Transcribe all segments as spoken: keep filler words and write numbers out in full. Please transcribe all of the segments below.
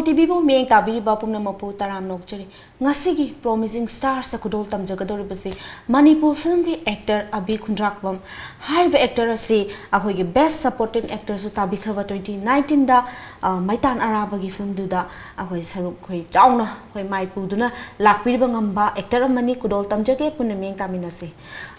ꯇꯤꯚꯤꯕꯨ ꯃꯤꯠꯌꯦꯡ ꯇꯥꯕꯤꯔꯤꯕ ꯄꯨꯝꯅꯃꯛꯄꯨ ꯇꯔꯥꯝꯅ ꯑꯣꯛꯆꯔꯤ꯫ ꯉꯁꯤꯒꯤ Promising Stars ꯈꯨꯗꯣꯜ ꯇꯝꯖꯒꯗꯧꯔꯤꯕꯁꯤ ꯃꯅꯤꯄꯨꯔ ꯐꯤꯂꯝꯒꯤ ꯑꯦꯛꯇꯔ ꯑꯕꯤ ꯈꯨꯟꯗ꯭ꯔꯥꯛꯄꯝ ꯍꯥꯏꯔꯤꯕ ꯑꯦꯛꯇꯔ ꯑꯁꯤ ꯑꯩꯈꯣꯏꯒꯤ Best Supporting Actorꯁꯨ ꯇꯥꯕꯤꯈ꯭ꯔꯕ twenty nineteenꯗ, ꯑ, ꯃꯩꯇꯥꯟ ꯑꯔꯥꯕꯒꯤ ꯐꯤꯂꯝꯗꯨꯗ ꯑꯩꯈꯣꯏ ꯁꯔꯨꯛ ꯑꯩꯈꯣꯏ ꯆꯥꯎꯅ ꯑꯩꯈꯣꯏ ꯃꯥꯏ ꯄꯨꯗꯨꯅ ꯂꯥꯛꯄꯤꯔꯤꯕ ꯉꯝꯕ ꯑꯦꯛꯇꯔ ꯑꯃꯅꯤ꯫ ꯈꯨꯗꯣꯜ ꯇꯝꯖꯒꯦ, ꯄꯨꯟꯅ ꯃꯤꯠꯌꯦꯡ ꯇꯥꯃꯤꯟꯅꯁꯤ꯫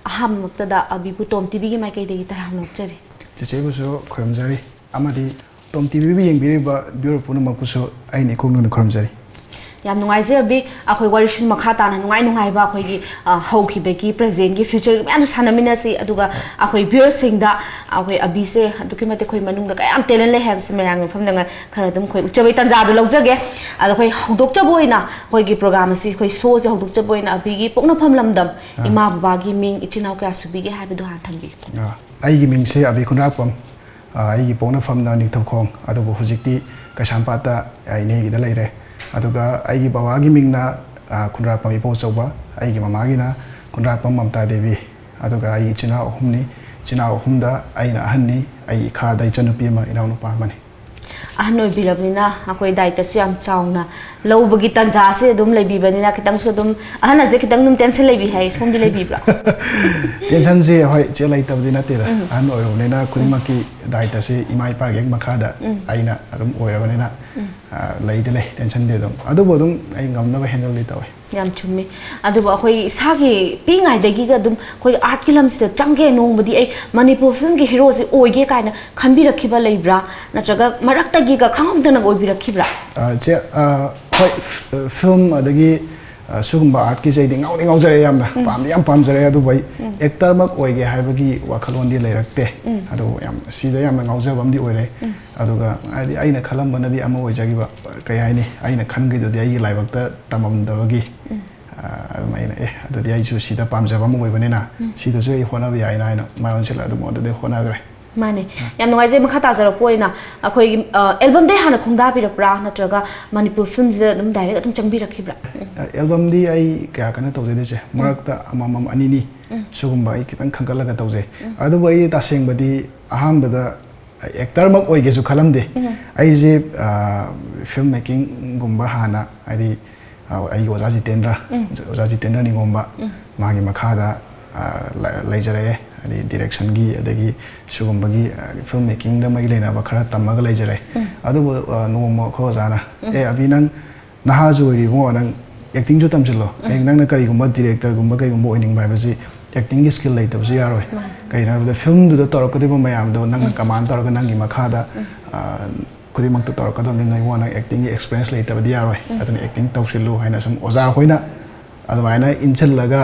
ꯑꯍꯥꯟꯕꯃꯛꯇꯗ ꯑꯕꯤꯕꯨ ꯇꯣꯝ ꯇꯤꯚꯤꯒꯤ ꯃꯥꯏꯀꯩꯗꯒꯤ ꯇꯔꯥꯝꯅ ꯑꯣꯛꯆꯔꯤ꯫ ꯆꯦꯆꯦꯕꯨꯁꯨ ꯈꯨꯔꯨꯝꯖꯔꯤ, ꯑꯃꯗꯤ ꯇꯣꯝ ꯇꯤꯚꯤꯕꯨ ꯌꯦꯡꯕꯤꯔꯤꯕ viewer ꯄꯨꯝꯅꯃꯛꯄꯨꯁꯨ ꯑꯩꯅ ꯏꯀꯣꯛ ꯅꯣꯏꯅ ꯈꯨꯔꯨꯝꯖꯔꯤ꯫ ꯌꯥꯝ ꯅꯨꯡꯉꯥꯏꯖꯩ ꯑꯕꯤ, ꯑꯩꯈꯣꯏ ꯋꯥꯔꯤꯁꯨ ꯃꯈꯥ ꯇꯥꯅ ꯅꯨꯡꯉꯥꯏ ꯅꯨꯡꯉꯥꯏꯕ ꯑꯩꯈꯣꯏꯒꯤ, ꯑ, ꯍꯧꯈꯤꯕꯒꯤ, presentꯒꯤ, futureꯒꯤ ꯃꯌꯥꯝꯁꯨ ꯁꯥꯟꯅꯃꯤꯟꯅꯁꯤ꯫ ꯑꯗꯨꯒ ꯑꯩꯈꯣꯏ viewerꯁꯤꯡꯗ ꯑꯩꯈꯣꯏ ꯑꯕꯤꯁꯦ ꯑꯗꯨꯛꯀꯤ ꯃꯇꯤꯛ ꯑꯩꯈꯣꯏ ꯃꯅꯨꯡꯗ ꯀꯌꯥꯝ talent ꯂꯩ ꯍꯥꯏꯕꯁꯤ ꯃꯌꯥꯝꯒꯤ ꯃꯐꯝꯗ ꯉ-, ꯈꯔ ꯑꯗꯨꯝ ꯑꯩꯈꯣꯏ ꯎꯠꯆꯕꯒꯤ ꯇꯥꯟꯖꯥꯗꯨ ꯂꯧꯖꯒꯦ꯫ ꯑꯗꯣ ꯑꯩꯈꯣꯏ ꯍꯧꯗꯣꯛꯆꯕ ꯑꯣꯏꯅ ꯑꯩꯈꯣꯏꯒꯤ programꯁꯤ, ꯑꯩꯈꯣꯏ showꯁꯦ ꯍꯧꯗꯣꯛꯆꯕ ꯑꯣꯏꯅ ꯑꯕꯤꯒꯤ ꯄꯣꯛꯅꯐꯝ ꯂꯝꯗꯝ, ꯑꯥ꯫ ꯏꯃꯥ ꯕꯕꯥꯒꯤ ꯃꯤꯡ, ꯏꯆꯤꯟ ꯏꯅꯥꯎ ꯀꯌꯥ ꯁꯨꯕꯤꯒꯦ ꯍꯥꯏꯕꯗꯨ ꯍꯥꯟꯅ ꯊꯝꯕꯤꯌꯨ꯫ ꯑꯥ, ꯑꯩꯒꯤ ꯃꯤꯡꯁꯦ ꯑꯕꯤ ꯈꯨꯟꯗ꯭ꯔꯥꯛꯄꯝ꯫ ꯑꯥ, ꯑꯩꯒꯤ ꯄꯣꯛꯅꯐꯝꯅ ꯅꯤꯡꯊꯧꯈꯣꯡ, ꯑꯗꯨꯕꯨ ꯍꯧꯖꯤꯛꯇꯤ ꯀꯩꯁꯥꯝꯄꯥꯠꯇ, ꯑꯥ, ꯏꯅꯦꯒꯤꯗ ꯂꯩꯔꯦ꯫ ꯑꯗꯨꯒ ꯑꯩꯒꯤ ꯕꯕꯥꯒꯤ ꯃꯤꯡꯅ, ꯑꯥ, ꯈꯨꯟꯗ꯭ꯔꯥꯛꯄꯝ ꯏꯕꯣꯆꯧꯕ, ꯑꯩꯒꯤ ꯃꯃꯥꯒꯤꯅ ꯈꯨꯟꯗ꯭ꯔꯥꯛꯄꯝ ꯃꯝꯇꯥ ꯗꯦꯕꯤ꯫ ꯑꯗꯨꯒ ꯑꯩ ꯏꯆꯤꯟ ꯏꯅꯥꯎ ꯑꯍꯨꯝꯅꯤ꯫ ꯏꯆꯤꯟ ꯏꯅꯥꯎ ꯑꯍꯨꯝꯗ ꯑꯩꯅ ꯑꯍꯟꯅꯤ꯫ ꯑꯩ ꯏꯈꯥꯗ ꯏꯆꯟꯅꯨꯄꯤ ꯑꯃ, ꯏꯅꯥꯎꯅꯨꯄꯥ ꯑꯃꯅꯤ꯫ ꯑꯍꯟ ꯑꯣꯏꯕꯤꯔꯕꯅꯤꯅ ꯑꯩꯈꯣꯏ ꯗꯥꯏꯇꯁꯨ ꯌꯥꯝ ꯆꯥꯎꯅ ꯂꯧꯕꯒꯤ ꯇꯥꯟꯖꯥꯁꯦ ꯑꯗꯨꯝ ꯂꯩꯕꯤꯕꯅꯤꯅ ꯈꯤꯇꯪꯁꯨ ꯑꯗꯨꯝ, ꯑꯍꯟ ꯑꯁꯦ ꯈꯤꯇꯪ ꯑꯗꯨꯝ tension ꯂꯩꯕꯤ ꯍꯥꯏ, ꯁꯣꯝꯗꯤ ꯂꯩꯕꯤꯕ꯭ꯔꯥ? Tensionꯁꯦ, ꯍꯣꯏ, ꯆꯦ, ꯂꯩꯇꯕꯗꯤ ꯅꯠꯇꯦꯗ꯫ ꯎꯝ꯫ ꯑꯍꯟ ꯑꯣꯏꯔꯨꯕꯅꯤꯅ ꯈꯨꯗꯤꯡꯃꯛꯀꯤ ꯗꯥꯏꯇꯁꯦ ꯏꯃꯥ ꯏꯄꯥꯒꯤ ꯍꯦꯛ ꯃꯈꯥꯗ ꯎꯝ꯫ ꯑꯩꯅ ꯑꯗꯨꯝ ꯑꯣꯏꯔꯕꯅꯤꯅ, ꯎꯝ꯫ ꯑ, ꯂꯩꯗꯤ ꯂꯩ, tensionꯗꯤ ꯑꯗꯨꯝ꯫ ꯑꯗꯨꯕꯨ ꯑꯗꯨꯝ ꯑꯩ ꯉꯝꯅꯕ handleꯗꯤ ꯇꯧꯋꯦ꯫ ꯌꯥꯝ ꯆꯨꯝꯃꯤ꯫ ꯑꯗꯨꯕꯨ ꯑꯩꯈꯣꯏ ꯏꯁꯥꯒꯤ ꯄꯤꯛꯏꯉꯩꯗꯒꯤꯒ ꯑꯗꯨꯝ ꯑꯩꯈꯣꯏ artꯀꯤ ꯂꯝꯁꯤꯗ ꯆꯪꯒꯦ, ꯅꯣꯡꯃꯗꯤ ꯑꯩ ꯃꯅꯤꯄꯨꯔ filmꯒꯤ heroꯁꯦ ꯑꯣꯏꯒꯦ ꯀꯥꯏꯅ ꯈꯟꯕꯤꯔꯛꯈꯤꯕ ꯂꯩꯕ꯭ꯔꯥ? ꯅꯠꯇ꯭ꯔꯒ ꯃꯔꯛꯇꯒꯤꯒ ꯈꯪꯍꯧꯗꯅ ꯑꯣꯏꯕꯤꯔꯛꯈꯤꯕ꯭ꯔꯥ? ꯑ, ꯆꯦ, ꯑ, ꯍꯣꯏ, ꯐ-, film ꯑꯗꯒꯤ, ꯑ, ꯁꯤꯒꯨꯝꯕ artꯀꯤꯁꯦ ꯑꯩꯗꯤ ꯉꯥꯎꯗꯤ ꯉꯥꯎꯖꯔꯦ ꯌꯥꯝꯅ, ꯎꯝ꯫ ꯄꯥꯝꯗꯤ ꯌꯥꯝ ꯄꯥꯝꯖꯔꯦ, ꯑꯗꯨꯕꯨ ꯑꯩ ꯎꯝ꯫ Actorꯃꯛ ꯑꯣꯏꯒꯦ ꯍꯥꯏꯕꯒꯤ ꯋꯥꯈꯜꯂꯣꯟꯗꯤ ꯂꯩꯔꯛꯇꯦ꯫ ꯎꯝ꯫ ꯑꯗꯨꯕꯨ ꯌꯥꯝ, ꯁꯤꯗ ꯌꯥꯝꯅ ꯉꯥꯎꯖꯕ ꯑꯃꯗꯤ ꯑꯣꯏꯔꯦ꯫ ꯎꯝ꯫ ꯑꯗꯨꯒ ꯍꯥꯏꯗꯤ ꯑꯩꯅ ꯈꯜꯂꯝꯕꯅꯗꯤ ꯑꯃ ꯑꯣꯏꯖꯈꯤꯕ, ꯀꯩ ꯍꯥꯏꯅꯤ, ꯑꯩꯅ ꯈꯟꯈꯤꯗꯨꯗꯤ ꯑꯩꯒꯤ ꯂꯥꯏꯕꯛꯇ ꯇꯝꯃꯝꯗꯕꯒꯤ, ꯎꯝ꯫ ꯑ, ꯑꯗꯨꯝ ꯑꯩꯅ, "ꯑꯦ, ꯑꯗꯨꯗꯤ ꯑꯩꯁꯨ ꯁꯤꯗ ꯄꯥꯝꯖꯕ ꯑꯃ ꯑꯣꯏꯕꯅꯤꯅ ꯎꯝ꯫ ꯁꯤꯗꯁꯨ ꯑꯩ ꯍꯣꯠꯅꯕ ꯌꯥꯏꯅ" ꯍꯥꯏꯅ ꯃꯥꯏ ꯑꯣꯟꯁꯤꯜꯂꯒ ꯑꯗꯨꯝ ꯑꯗꯨꯗꯩ ꯍꯣꯠꯅꯈ꯭ꯔꯦ꯫ ꯃꯥꯅꯦ꯫ ꯑ꯫ ꯌꯥꯝ ꯅꯨꯡꯉꯥꯏꯖꯩ꯫ ꯃꯈꯥ ꯇꯥꯖꯔꯛꯄ ꯑꯣꯏꯅ ꯑꯩꯈꯣꯏꯒꯤ, ꯑ, albumꯗꯩ ꯍꯥꯟꯅ ꯈꯣꯡꯗꯥꯕꯤꯔꯛꯄ꯭ꯔꯥ, ꯅꯠꯇ꯭ꯔꯒ ꯃꯅꯤꯄꯨꯔ filmꯁꯤꯗ ꯑꯗꯨꯝ direct ꯑꯗꯨꯝ ꯆꯪꯕꯤꯔꯛꯈꯤꯕ꯭ꯔꯥ? ꯎꯝ꯫ ꯑ, albumꯗꯤ ꯑꯩ ꯀꯌꯥ ꯀꯟꯅ ꯇꯧꯖꯗꯦ ꯆꯦ꯫ ꯎꯝ꯫ ꯃꯔꯛꯇ ꯑꯃꯃꯝ ꯑꯅꯤꯅꯤ ꯎꯝ꯫ ꯁꯤꯒꯨꯝꯕ ꯑꯩ ꯈꯤꯇꯪ ꯈꯟꯒꯠꯂꯒ ꯇꯧꯖꯩ꯫ ꯎꯝ꯫ ꯑꯗꯨꯕꯨ ꯑꯩ ꯇꯁꯦꯡꯕꯗꯤ ꯑꯍꯥꯟꯕꯗ ꯑꯦꯛꯇꯔꯃꯛ ꯑꯣꯏꯒꯦꯁꯨ ꯈꯜꯂꯝꯗꯦ꯫ ꯑꯩꯁꯦ ꯐꯤꯜꯝ ꯃꯦꯀꯤꯡꯒꯨꯝꯕ ꯍꯥꯟꯅ, ꯍꯥꯏꯗꯤ, ꯑꯩꯒꯤ ꯑꯣꯖꯥ ꯖꯤꯇꯦꯟꯗ꯭ꯔ, ꯑꯣꯖꯥ ꯖꯤꯇꯦꯟꯗ꯭ꯔ ꯅꯤꯉꯣꯝꯕ, ꯃꯥꯒꯤ ꯃꯈꯥꯗ ꯂꯩꯖꯔꯛꯑꯦ꯫ ꯍꯥꯏꯗꯤ ꯗꯤꯔꯦꯛꯁꯟꯒꯤ, ꯑꯗꯒꯤ ꯁꯤꯒꯨꯝꯕꯒꯤ ꯐꯤꯜꯝ ꯃꯦꯀꯤꯡꯗ ꯃꯔꯤ ꯂꯩꯅꯕ ꯈꯔ ꯇꯝꯃꯒ ꯂꯩꯖꯔꯛꯑꯦ꯫ ꯑꯗꯨꯕꯨ ꯅꯣꯡꯃ ꯑꯩꯈꯣꯏ ꯑꯣꯖꯥꯅ, "ꯑꯦ ꯑꯕꯤ, ꯅꯪ ꯅꯍꯥꯁꯨ ꯑꯣꯏꯔꯤꯕꯣ, ꯅꯪ ꯑꯦꯛꯇꯤꯡꯁꯨ ꯇꯝꯁꯤꯜꯂꯣ꯫ ꯍꯌꯦꯡ ꯅꯪꯅ ꯀꯔꯤꯒꯨꯝꯕ ꯗꯤꯔꯦꯛꯇꯔꯒꯨꯝꯕ ꯀꯩꯒꯨꯝꯕ ꯑꯣꯏꯅꯤꯡꯕ ꯍꯥꯏꯕꯁꯤ ꯑꯦꯛꯇꯤꯡꯒꯤ ꯁ꯭ꯀꯤꯜ ꯂꯩꯇꯕꯁꯨ ꯌꯥꯔꯣꯏ꯫ ꯀꯩꯒꯤꯅꯣ ꯍꯥꯏꯕꯗ ꯐꯤꯜꯝꯗꯨꯗ ꯇꯧꯔꯛꯀꯗꯧꯔꯤꯕ ꯃꯌꯥꯝꯗꯣ ꯅꯪꯅ ꯀꯃꯥꯟ ꯇꯧꯔꯒ ꯅꯪꯒꯤ ꯃꯈꯥꯗ ꯈꯨꯗꯤꯡꯃꯛꯇ ꯇꯧꯔꯛꯀꯗꯕꯅꯤꯅ ꯏꯕꯨꯡꯉꯣ, ꯅꯪ ꯑꯦꯛꯇꯤꯡꯒꯤ ꯑꯦꯛꯁꯄꯤꯔꯤꯌꯦꯟꯁ ꯂꯩꯇꯕꯗꯤ ꯌꯥꯔꯣꯏ꯫ ꯑꯗꯨꯅ ꯑꯦꯛꯇꯤꯡ ꯇꯧꯁꯤꯜꯂꯨ" ꯍꯥꯏꯅ ꯁꯨꯝ ꯑꯣꯖꯥ ꯑꯩꯈꯣꯏꯅ ꯑꯗꯨꯃꯥꯏꯅ ꯏꯟꯁꯤꯜꯂꯒ,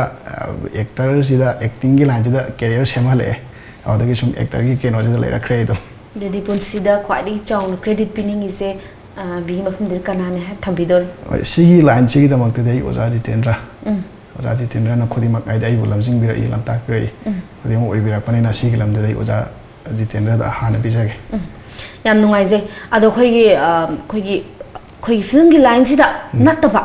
ꯑꯦꯛꯇꯔꯁꯤꯗ, ꯑꯦꯛꯇꯤꯡꯒꯤ ꯂꯥꯏꯟꯁꯤꯗ ꯀꯦꯔꯤꯌꯔ ꯁꯦꯝꯍꯜꯂꯛꯑꯦ꯫ ꯑꯗꯨꯗꯒꯤ ꯁꯨꯝ ꯑꯦꯛꯇꯔꯒꯤ ꯀꯩꯅꯣꯁꯤꯗ ꯂꯩꯔꯛꯈ꯭ꯔꯦ ꯑꯗꯨꯝ꯫ ꯑꯗꯨꯗꯤ ꯄꯨꯟꯁꯤꯗ ꯈ꯭ꯋꯥꯏꯗꯒꯤ ꯆꯥꯎꯅ ꯀ꯭ꯔꯦꯗꯤꯠ ꯄꯤꯅꯤꯡꯉꯤꯁꯦ, ꯑ, ꯕꯤꯒꯤ ꯃꯐꯝꯗꯨꯗ ꯀꯅꯥꯅ ꯍꯦꯛ ꯊꯝꯕꯤꯗꯧꯔꯤ? ꯍꯣꯏ, ꯁꯤꯒꯤ ꯂꯥꯏꯟꯁꯤꯒꯤꯗꯃꯛꯇꯗꯤ ꯑꯩ ꯑꯣꯖꯥ ꯖꯤꯇꯦꯟꯗ꯭ꯔ꯫ ꯎꯝ꯫ ꯑꯣꯖꯥ ꯖꯤꯇꯦꯟꯗ꯭ꯔꯅ ꯈꯨꯗꯤꯡꯃꯛ, ꯍꯥꯏꯗꯤ, ꯑꯩꯕꯨ ꯂꯝꯖꯤꯡꯕꯤꯔꯛꯏ, ꯂꯝꯇꯥꯛꯄꯤꯔꯛꯏ, ꯎꯝ꯫ ꯈꯨꯗꯤꯡꯃꯛ ꯑꯣꯏꯕꯤꯔꯛꯄꯅꯤꯅ ꯁꯤꯒꯤ ꯂꯝꯗꯗꯤ ꯑꯩ ꯑꯣꯖꯥ ꯖꯤꯇꯦꯟꯗ꯭ꯔꯗ ꯍꯥꯟꯅ ꯄꯤꯖꯒꯦ꯫ ꯎꯝ꯫ ꯌꯥꯝ ꯅꯨꯡꯉꯥꯏꯖꯩ꯫ ꯑꯗꯣ ꯑꯩꯈꯣꯏꯒꯤ, ꯑ, ꯑꯩꯈꯣꯏꯒꯤ, ꯑꯩꯈꯣꯏꯒꯤ ꯐꯤꯂꯝꯒꯤ ꯂꯥꯏꯟꯁꯤꯗ ꯎꯝ꯫ ꯅꯠꯇꯕ,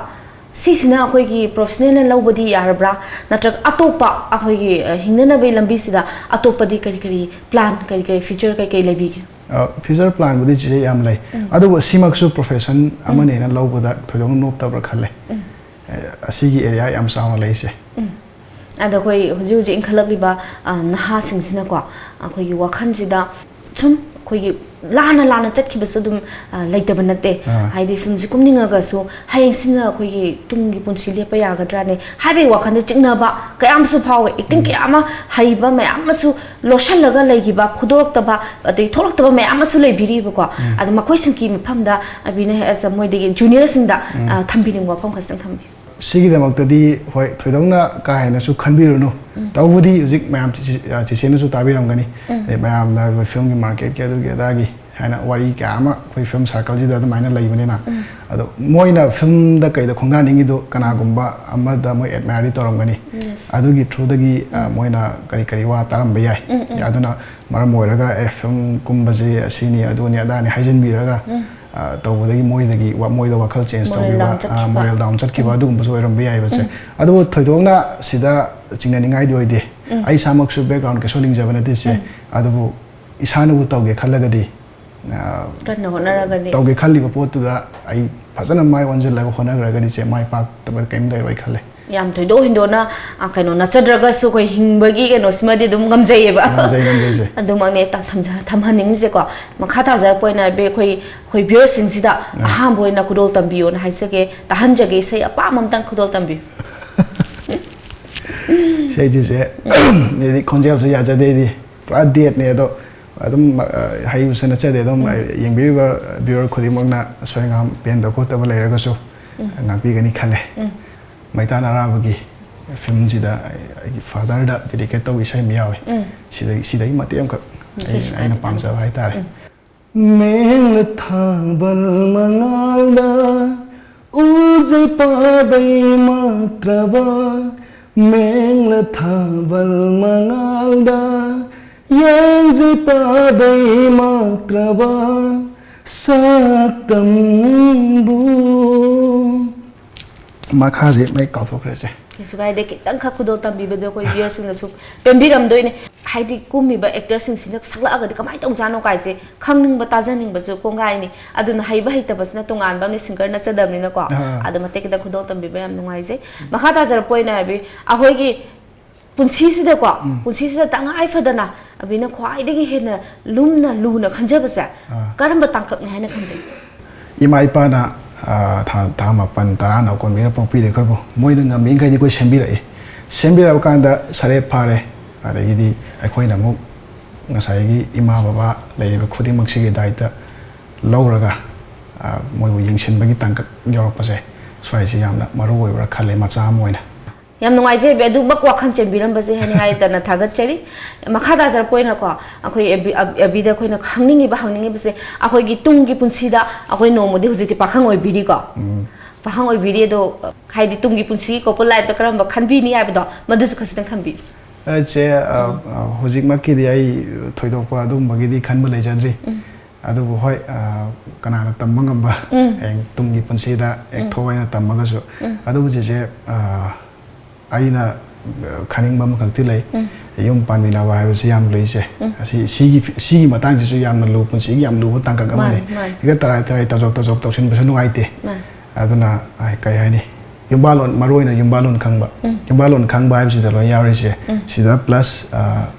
ꯁꯤꯁꯤꯅ ꯑꯩꯈꯣꯏꯒꯤ ꯄ꯭ꯔꯣꯐꯦꯁꯅꯦꯜꯅ ꯂꯧꯕꯗꯤ ꯌꯥꯔꯕ꯭ꯔꯥ? ꯅꯠꯇ꯭ꯔꯒ ꯑꯇꯣꯞꯄ ꯑꯩꯈꯣꯏꯒꯤ, ꯑ, ꯍꯤꯡꯅꯅꯕꯒꯤ ꯂꯝꯕꯤꯁꯤꯗ ꯑꯇꯣꯞꯄꯗꯤ ꯀꯔꯤ ꯀꯔꯤ ꯄ꯭ꯂꯥꯟ, ꯀꯔꯤ ꯀꯔꯤ ꯐ꯭ꯌꯨꯆꯔ ꯀꯩ ꯀꯩ ꯂꯩꯕꯤꯒꯦ? ꯑ, ꯐ꯭ꯌꯨꯆꯔ ꯄ꯭ꯂꯥꯟꯕꯨꯗꯤ ꯆꯤꯆꯦ ꯌꯥꯝ ꯂꯩ꯫ ꯎꯝ꯫ ꯑꯗꯨꯕꯨ ꯁꯤꯃꯛꯁꯨ ꯄ꯭ꯔꯣꯐꯦꯁꯟ ꯎꯝ꯫ ꯑꯃꯅꯦꯅ ꯂꯧꯕꯗ ꯊꯣꯏꯗꯣꯛꯅ ꯅꯣꯞꯇꯕ꯭ꯔꯥ ꯈꯜꯂꯦ꯫ ꯎꯝ꯫ ꯑ, ꯑꯁꯤꯒꯤ ꯑꯦꯔꯤꯌꯥ ꯌꯥꯝ ꯆꯥꯎꯅ ꯂꯩꯁꯦ꯫ ꯎꯝ꯫ ꯑꯗꯣ ꯑꯩꯈꯣꯏ ꯍꯧꯖꯤꯛ ꯍꯧꯖꯤꯛ ꯏꯟꯈꯠꯂꯛꯂꯤꯕ, ꯑ, ꯅꯍꯥꯁꯤꯡꯁꯤꯅꯀꯣ, ꯑꯩꯈꯣꯏꯒꯤ ꯋꯥꯈꯜꯁꯤꯗ ꯁꯨꯝ ꯑꯩꯈꯣꯏꯒꯤ ꯂꯥꯟꯅ ꯂꯥꯟꯅ ꯆꯠꯈꯤꯕꯁꯨ ꯑꯗꯨꯝ, ꯑ, ꯂꯩꯇꯕ ꯅꯠꯇꯦ꯫ ꯑꯥ꯫ ꯍꯥꯏꯗꯤ ꯐꯤꯂꯝꯁꯤ ꯀꯨꯝꯅꯤꯡꯉꯒꯁꯨ ꯍꯌꯦꯡꯁꯤꯅ ꯑꯩꯈꯣꯏꯒꯤ ꯇꯨꯡꯒꯤ ꯄꯨꯟꯁꯤ ꯂꯦꯞꯄ ꯌꯥꯒꯗ꯭ꯔꯥꯅꯦ ꯍꯥꯏꯕꯒꯤ ꯋꯥꯈꯜꯗ ꯆꯤꯡꯅꯕ ꯀꯌꯥ ꯑꯃꯁꯨ ꯐꯥꯎꯋꯦ꯫ ꯑꯦꯛꯇꯤꯡ ꯎꯝ꯫ ꯀꯌꯥ ꯑꯃ ꯍꯩꯕ ꯃꯌꯥꯝ ꯑꯃꯁꯨ ꯂꯣꯠꯁꯤꯜꯂꯒ ꯂꯩꯈꯤꯕ, ꯐꯨꯗꯣꯔꯛꯇꯕ, ꯑꯗꯩ ꯊꯣꯛꯂꯛꯇꯕ ꯃꯌꯥꯝ ꯑꯃꯁꯨ ꯂꯩꯕꯤꯔꯤꯕꯀꯣ꯫ ꯎꯝ꯫ ꯑꯗꯣ ꯃꯈꯣꯏꯁꯤꯡꯒꯤ ꯃꯐꯝꯗ ꯑꯕꯤꯅ as a ꯃꯣꯏꯗꯒꯤ ꯖꯨꯅꯤꯌꯔꯁꯤꯡꯗ, ꯎꯝ꯫ ꯑ, ꯊꯝꯕꯤꯅꯤꯡꯕ ꯋꯥꯐꯝ ꯈꯛꯇꯪ ꯊꯝꯕꯤꯌꯨ꯫ ꯁꯤꯒꯤꯗꯃꯛꯇꯗꯤ, ꯍꯣꯏ, ꯊꯣꯏꯗꯣꯛꯅ ꯀꯥ ꯍꯦꯟꯅꯁꯨ ꯈꯟꯕꯤꯔꯨꯅꯨ꯫ ꯎꯝ꯫ ꯇꯧꯕꯗꯤ ꯍꯧꯖꯤꯛ ꯃꯌꯥꯝ ꯆꯤꯆꯦ-, ꯑ, ꯆꯤꯆꯦꯅꯁꯨ ꯇꯥꯕꯤꯔꯝꯒꯅꯤ꯫ ꯎꯝ꯫ ꯑꯗꯩ ꯃꯌꯥꯝꯅ ꯑꯩꯈꯣꯏ ꯐꯤꯂꯝꯒꯤ ꯃꯥꯔꯀꯦꯠꯀꯤ ꯑꯗꯨꯒꯤ ꯑꯗꯥꯒꯤ ꯍꯥꯏꯅ ꯋꯥꯔꯤ ꯀꯌꯥ ꯑꯃ ꯑꯩꯈꯣꯏ ꯐꯤꯂꯝ ꯁꯥꯔꯀꯜꯁꯤꯗ ꯑꯗꯨꯃꯥꯏꯅ ꯂꯩꯕꯅꯤꯅ, ꯎꯝ꯫ ꯑꯗꯣ ꯃꯣꯏꯅ ꯐꯤꯂꯝꯗ ꯀꯩꯗ ꯈꯣꯡꯗꯥꯅꯤꯡꯉꯤꯗꯣ ꯀꯅꯥꯒꯨꯝꯕ ꯑꯃꯗ ꯃꯣꯏ ꯑꯦꯗꯃꯥꯌꯔꯗꯤ ꯇꯧꯔꯝꯒꯅꯤ꯫ Yes꯫ ꯑꯗꯨꯒꯤ ꯊ꯭ꯔꯨꯗꯒꯤ, ꯑ, ꯎꯝ꯫ ꯃꯣꯏꯅ ꯀꯔꯤ ꯀꯔꯤ ꯋꯥ ꯇꯥꯔꯝꯕ ꯌꯥꯏ꯫ ꯎꯝ, ꯎꯝ꯫ ꯑꯗꯨꯅ ꯃꯔꯝ ꯑꯣꯏꯔꯒ, "ꯑꯦ, ꯐꯤꯂꯝ ꯀꯨꯝꯕꯁꯦ ꯑꯁꯤꯅꯤ, ꯑꯗꯨꯅꯤ, ꯑꯗꯥꯅꯤ" ꯍꯥꯏꯖꯤꯟꯕꯤꯔꯒ, ꯎꯝ꯫ ꯑ, ꯇꯧꯕꯗꯒꯤ ꯃꯣꯏꯗꯒꯤ ꯋꯥ-, ꯃꯣꯏꯗ ꯋꯥꯈꯜ ꯆꯦꯟꯖ ꯃꯣꯔꯦꯜ ꯇꯧꯈꯤꯕ, ꯗꯥꯎꯟ ꯑ, ꯆꯠꯈꯤꯕ꯫ ꯃꯣꯔꯦꯜ ꯗꯥꯎꯟ ꯆꯠꯈꯤꯕ, ꯎꯝ꯫ ꯑꯗꯨꯒꯨꯝꯕꯁꯨ ꯑꯣꯏꯔꯝꯕ ꯌꯥꯏꯕꯁꯦ꯫ ꯎꯝ꯫ ꯑꯗꯨꯕꯨ ꯊꯣꯏꯗꯣꯛꯅ ꯁꯤꯗ ꯆꯤꯡꯅꯅꯤꯡꯉꯥꯏꯗꯤ ꯑꯣꯏꯗꯦ꯫ ꯎꯝ꯫ ꯑꯩ ꯏꯁꯥꯃꯛꯁꯨ ꯕꯦꯛꯒ꯭ꯔꯥꯎꯟ ꯀꯩꯁꯨ ꯂꯤꯡꯖꯕ ꯅꯠꯇꯦ ꯁꯦ꯫ ꯎꯝ꯫ ꯑꯗꯨꯕꯨ ꯏꯁꯥꯅꯕꯨ ꯇꯧꯒꯦ ꯈꯜꯂꯒꯗꯤ, ꯑ, ꯀꯟꯅ ꯍꯣꯠꯅꯔꯒꯗꯤ꯫ ꯇꯧꯒꯦ ꯈꯜꯂꯤꯕ ꯄꯣꯠꯇꯨꯗ ꯑꯩ ꯐꯖꯅ ꯃꯥꯏ ꯑꯣꯟꯁꯤꯜꯂꯒ ꯍꯣꯠꯅꯈ꯭ꯔꯒꯗꯤ ꯆꯦ, ꯃꯥꯏ ꯄꯥꯛꯇꯕ ꯀꯔꯤꯝ ꯂꯩꯔꯣꯏ ꯈꯜꯂꯦ꯫ ꯌꯥꯝ ꯊꯣꯏꯗꯣꯛ ꯍꯦꯟꯗꯣꯛꯅ, ꯑ, ꯀꯩꯅꯣ ꯅꯠꯆꯗ꯭ꯔꯒꯁꯨ ꯑꯩꯈꯣꯏ ꯍꯤꯡꯕꯒꯤ ꯀꯩꯅꯣꯁꯤꯃꯗꯤ ꯑꯗꯨꯝ ꯉꯝꯖꯩꯌꯦꯕ꯫ ꯉꯝꯖꯩ, ꯉꯝꯖꯩ, ꯆꯦ꯫ ꯑꯗꯨꯃꯛꯅꯦ ꯇ-, ꯊꯝꯖ-, ꯊꯝꯍꯟꯅꯤꯡꯉꯤꯁꯦꯀꯣ꯫ ꯃꯈꯥ ꯇꯥꯖꯔꯛꯄ ꯑꯣꯏꯅ ꯑꯩꯈꯣꯏ, ꯑꯩꯈꯣꯏ ꯚ꯭ꯌꯨꯋꯔꯁꯤꯡꯁꯤꯗ ꯑꯍꯥꯟꯕ ꯑꯣꯏꯅ ꯈꯨꯗꯣꯜ ꯇꯝꯕꯤꯌꯣꯅ ꯍꯥꯏꯖꯒꯦ, ꯇꯥꯍꯟꯖꯒꯦ, ꯏꯁꯩ ꯑꯄꯥꯝꯕ ꯑꯝꯇꯪ ꯈꯨꯗꯣꯜ ꯇꯝꯕꯤꯌꯨ꯫ ꯏꯁꯩꯁꯤꯁꯦ ꯑꯩꯗꯤ ꯈꯣꯟꯖꯦꯜꯁꯨ ꯌꯥꯖꯗꯦ, ꯑꯩꯗꯤ ꯄꯨꯔꯥ ꯗꯦꯠꯅꯦ꯫ ꯑꯗꯣ ꯑꯗꯨꯝ, ꯑ, ꯍꯩꯕꯁꯨ ꯅꯠꯆꯗꯦ꯫ ꯑꯗꯨꯝ, ꯑ, ꯌꯦꯡꯕꯤꯔꯤꯕ ꯚ꯭ꯌꯨꯋꯔ ꯈꯨꯗꯤꯡꯃꯛꯅ ꯑꯁꯣꯏ ꯑꯉꯥꯝ ꯄꯦꯟꯗ ꯈꯣꯠꯇꯕ ꯂꯩꯔꯒꯁꯨ ꯉꯥꯛꯄꯤꯒꯅꯤ ꯈꯜꯂꯦ꯫ ꯃꯩꯇꯥꯟ ꯑꯔꯥꯕꯒꯤ ꯐꯤꯂꯝꯁꯤꯗ ꯑꯩ, ꯑꯩꯒꯤ ꯐꯥꯗꯔꯗ ꯗꯦꯗꯤꯀꯦꯠ ꯇꯧꯕ ꯏꯁꯩ ꯑꯃ ꯌꯥꯎꯋꯦ꯫ ꯁꯤꯗꯒꯤ, ꯁꯤꯗꯒꯤ ꯃꯇꯦꯛ ꯑꯃꯈꯛ ꯑꯩ, ꯀꯩꯁꯨ ꯑꯩꯅ ꯀꯥꯏꯗꯦ꯫ ꯄꯥꯝꯖꯕ ꯍꯥꯏꯇꯥꯔꯦ꯫ ꯃꯦꯡꯂ ꯊꯥꯕꯜ ꯃꯉꯥꯜꯗ ꯎꯖꯩ ꯄꯥꯕꯩ ꯃꯛꯇ꯭ꯔꯕ, ꯃꯦꯡꯂ ꯊꯥꯕꯜ ꯃꯉꯥꯜꯗ ꯌꯦꯡꯖꯩ ꯄꯥꯕꯩ ꯃꯛꯇ꯭ꯔꯕ ꯁꯛꯇꯝꯕꯨ꯫ ꯃꯈꯥꯁꯦ ꯃꯌꯦꯛ ꯀꯥꯎꯊꯣꯛꯈ꯭ꯔꯦꯁꯦ꯫ ꯀꯩꯁꯨ ꯀꯥꯏꯗꯦ, ꯈꯤꯇꯪꯈꯛ ꯈꯨꯗꯣꯜ ꯇꯝꯕꯤꯕꯗꯣ ꯑꯩꯈꯣꯏ ꯚ꯭ꯌꯨꯋꯔꯁꯤꯡꯅꯁꯨ ꯄꯦꯟꯕꯤꯔꯝꯗꯣꯏꯅꯦ꯫ ꯍꯥꯏꯗꯤ ꯀꯨꯝꯃꯤꯕ ꯑꯦꯛꯇꯔꯁꯤꯡꯁꯤꯅ ꯁꯛꯂꯛꯑꯒꯗꯤ ꯀꯃꯥꯏꯅ ꯇꯧꯖꯥꯠꯅꯣ ꯀꯥꯏꯁꯦ ꯈꯪꯅꯤꯡꯕ, ꯇꯥꯖꯅꯤꯡꯕꯁꯨ ꯀꯣꯡꯒꯥꯏꯅꯤ꯫ ꯑꯗꯨꯅ ꯍꯩꯕ ꯍꯩꯇꯕꯁꯤꯅ ꯇꯣꯉꯥꯟꯕ ꯑꯃꯅꯤ, ꯁꯤꯡꯒꯔ ꯅꯠꯆꯗꯕꯅꯤꯅꯀꯣ꯫ ꯑꯥ꯫ ꯑꯗꯣ ꯃꯇꯦꯛ ꯈꯤꯇꯪ ꯈꯨꯗꯣꯜ ꯇꯝꯕꯤꯕ ꯌꯥꯝ ꯅꯨꯡꯉꯥꯏꯖꯩ꯫ ꯃꯈꯥ ꯇꯥꯖꯔꯛꯄ ꯑꯣꯏꯅ ꯍꯥꯏꯕꯤ ꯑꯩꯈꯣꯏꯒꯤ ꯄꯨꯟꯁꯤꯁꯤꯗꯀꯣ, ꯄꯨꯟꯁꯤꯁꯤꯗ ꯇꯉꯥꯏ ꯐꯗꯅ ꯑꯕꯤꯅ ꯈ꯭ꯋꯥꯏꯗꯒꯤ ꯍꯦꯟꯅ ꯂꯨꯝꯅ ꯂꯨꯅ ꯈꯟꯖꯕꯁꯦ ꯑꯥ꯫ ꯀꯔꯝꯕ ꯇꯥꯡꯀꯛꯅꯤ ꯍꯥꯏꯅ ꯈꯟꯖꯩ? ꯏꯃꯥ ꯏꯄꯥꯅ, ꯑ, ꯊꯥ, ꯊꯥ ꯃꯥꯄꯟ, ꯇꯔꯥꯅ ꯀꯣꯟꯕꯤꯅ ꯄꯣꯛꯄꯤꯔꯦ ꯑꯩꯈꯣꯏꯕꯨ꯫ ꯃꯣꯏꯅ ꯉꯝꯃꯤꯈꯩꯗꯤ ꯑꯩꯈꯣꯏ ꯁꯦꯝꯕꯤꯔꯛꯏ꯫ ꯁꯦꯝꯕꯤꯔꯛꯑ ꯀꯥꯟꯗ ꯁꯔꯦꯞ ꯐꯥꯔꯦ꯫ ꯑꯗꯒꯤꯗꯤ ꯑꯩꯈꯣꯏꯅ ꯑꯃꯨꯛ ꯉꯁꯥꯏꯒꯤ ꯏꯃꯥ ꯕꯕꯥ ꯂꯩꯔꯤꯕ ꯈꯨꯗꯤꯡꯃꯛꯁꯤꯒꯤ ꯗꯥꯏꯇ ꯂꯧꯔꯒ, ꯑ, ꯃꯣꯏꯕꯨ ꯌꯦꯡꯁꯤꯟꯕꯒꯤ ꯇꯥꯡꯀꯛ ꯌꯧꯔꯛꯄꯁꯦ, ꯁ꯭ꯋꯥꯏꯁꯤ ꯌꯥꯝꯅ ꯃꯔꯨ ꯑꯣꯏꯕ꯭ꯔꯥ ꯈꯜꯂꯦ ꯃꯆꯥ ꯑꯃ ꯑꯣꯏꯅ꯫ ꯌꯥꯝ ꯅꯨꯡꯉꯥꯏꯖꯩ ꯑꯕꯤ, ꯑꯗꯨꯃꯛ ꯋꯥꯈꯜ ꯆꯦꯟꯕꯤꯔꯝꯕꯁꯦ ꯍꯥꯏꯅꯤꯡꯉꯥꯏ ꯂꯩꯇꯅ ꯊꯥꯒꯠꯆꯔꯤ꯫ ꯃꯈꯥ ꯇꯥꯖꯔꯛꯄ ꯑꯣꯏꯅꯀꯣ, ꯑꯩꯈꯣꯏ ꯑꯕꯤ, ꯑꯕꯤꯗ ꯑꯩꯈꯣꯏꯅ ꯈꯪꯅꯤꯡꯉꯤꯕ, ꯍꯪꯅꯤꯡꯉꯤꯕꯁꯦ, ꯑꯩꯈꯣꯏꯒꯤ ꯇꯨꯡꯒꯤ ꯄꯨꯟꯁꯤꯗ ꯑꯩꯈꯣꯏ ꯅꯣꯡꯃꯗꯤ ꯍꯧꯖꯤꯛꯇꯤ ꯄꯥꯈꯪ ꯑꯣꯏꯕꯤꯔꯤꯀꯣ꯫ ꯄꯥꯈꯪ ꯑꯣꯏꯕꯤꯔꯤ, ꯑꯗꯣ ꯍꯥꯏꯗꯤ ꯇꯨꯡꯒꯤ ꯄꯨꯟꯁꯤ, ꯀꯣꯄꯜ ꯂꯥꯏꯐꯇ ꯀꯔꯝꯕ ꯈꯟꯕꯤꯅꯤ ꯍꯥꯏꯕꯗꯣ ꯃꯗꯨꯁꯨ ꯈꯖꯤꯛꯇꯪ ꯊꯝꯕꯤꯌꯨ꯫ ꯑꯩꯁꯦ, ꯑ, ꯑ, ꯍꯧꯖꯤꯛꯃꯛꯀꯤꯗꯤ ꯑꯩ ꯊꯣꯏꯗꯣꯛꯄ ꯑꯗꯨꯒꯨꯝꯕꯒꯤꯗꯤ ꯈꯟꯕ ꯂꯩꯖꯗ꯭ꯔꯤ꯫ ꯑꯗꯨꯕꯨ ꯍꯣꯏ, ꯑ, ꯀꯅꯥꯅ ꯇꯝꯕ ꯉꯝꯕ, ꯍꯌꯦꯡ ꯇꯨꯡꯒꯤ ꯄꯨꯟꯁꯤꯗ ꯍꯦꯛ ꯊꯣꯛꯑꯦꯅ ꯇꯝꯃꯒꯁꯨ꯫ ꯑꯗꯨꯕꯨ ꯆꯦꯆꯦ, ꯑ, ꯑꯩꯅ ꯈꯟꯅꯤꯡꯕ ꯑꯃꯈꯛꯇꯤ ꯂꯩ꯫ ꯌꯨꯝ ꯄꯥꯟꯃꯤꯟꯅꯕ ꯍꯥꯏꯕꯁꯤ ꯌꯥꯝ ꯂꯨꯏꯁꯦ꯫ ꯑꯁꯤ ꯁꯤꯒꯤ ꯁꯤꯒꯤ ꯃꯇꯥꯡꯁꯤꯁꯨ ꯌꯥꯝꯅ ꯂꯨ, ꯄꯨꯟꯁꯤꯒꯤ ꯌꯥꯝ ꯂꯨꯕ ꯇꯥꯡꯀꯛ ꯑꯃꯅꯤ꯫ ꯃꯥꯅꯤ, ꯃꯥꯅꯤ꯫ ꯍꯦꯛꯇ ꯇꯔꯥꯏ ꯇꯔꯥꯏ ꯇꯖꯣꯞ ꯇꯖꯣꯞ ꯇꯧꯁꯤꯟꯕꯁꯨ ꯅꯨꯡꯉꯥꯏꯇꯦ꯫ ꯃꯥꯅꯤ꯫ ꯑꯗꯨꯅ ꯑ, ꯀꯩ ꯍꯥꯏꯅꯤ, ꯌꯨꯝꯕꯥꯂꯣꯟ, ꯃꯔꯨ ꯑꯣꯏꯅ ꯌꯨꯝꯕꯥꯂꯣꯟ ꯈꯪꯕ, ꯌꯨꯝꯕꯥꯂꯣꯟ ꯈꯪꯕ ꯍꯥꯏꯕꯁꯤꯗ ꯂꯣꯏ ꯌꯥꯎꯔꯤꯁꯦ꯫ ꯁꯤꯗ ꯄ꯭ꯂꯁ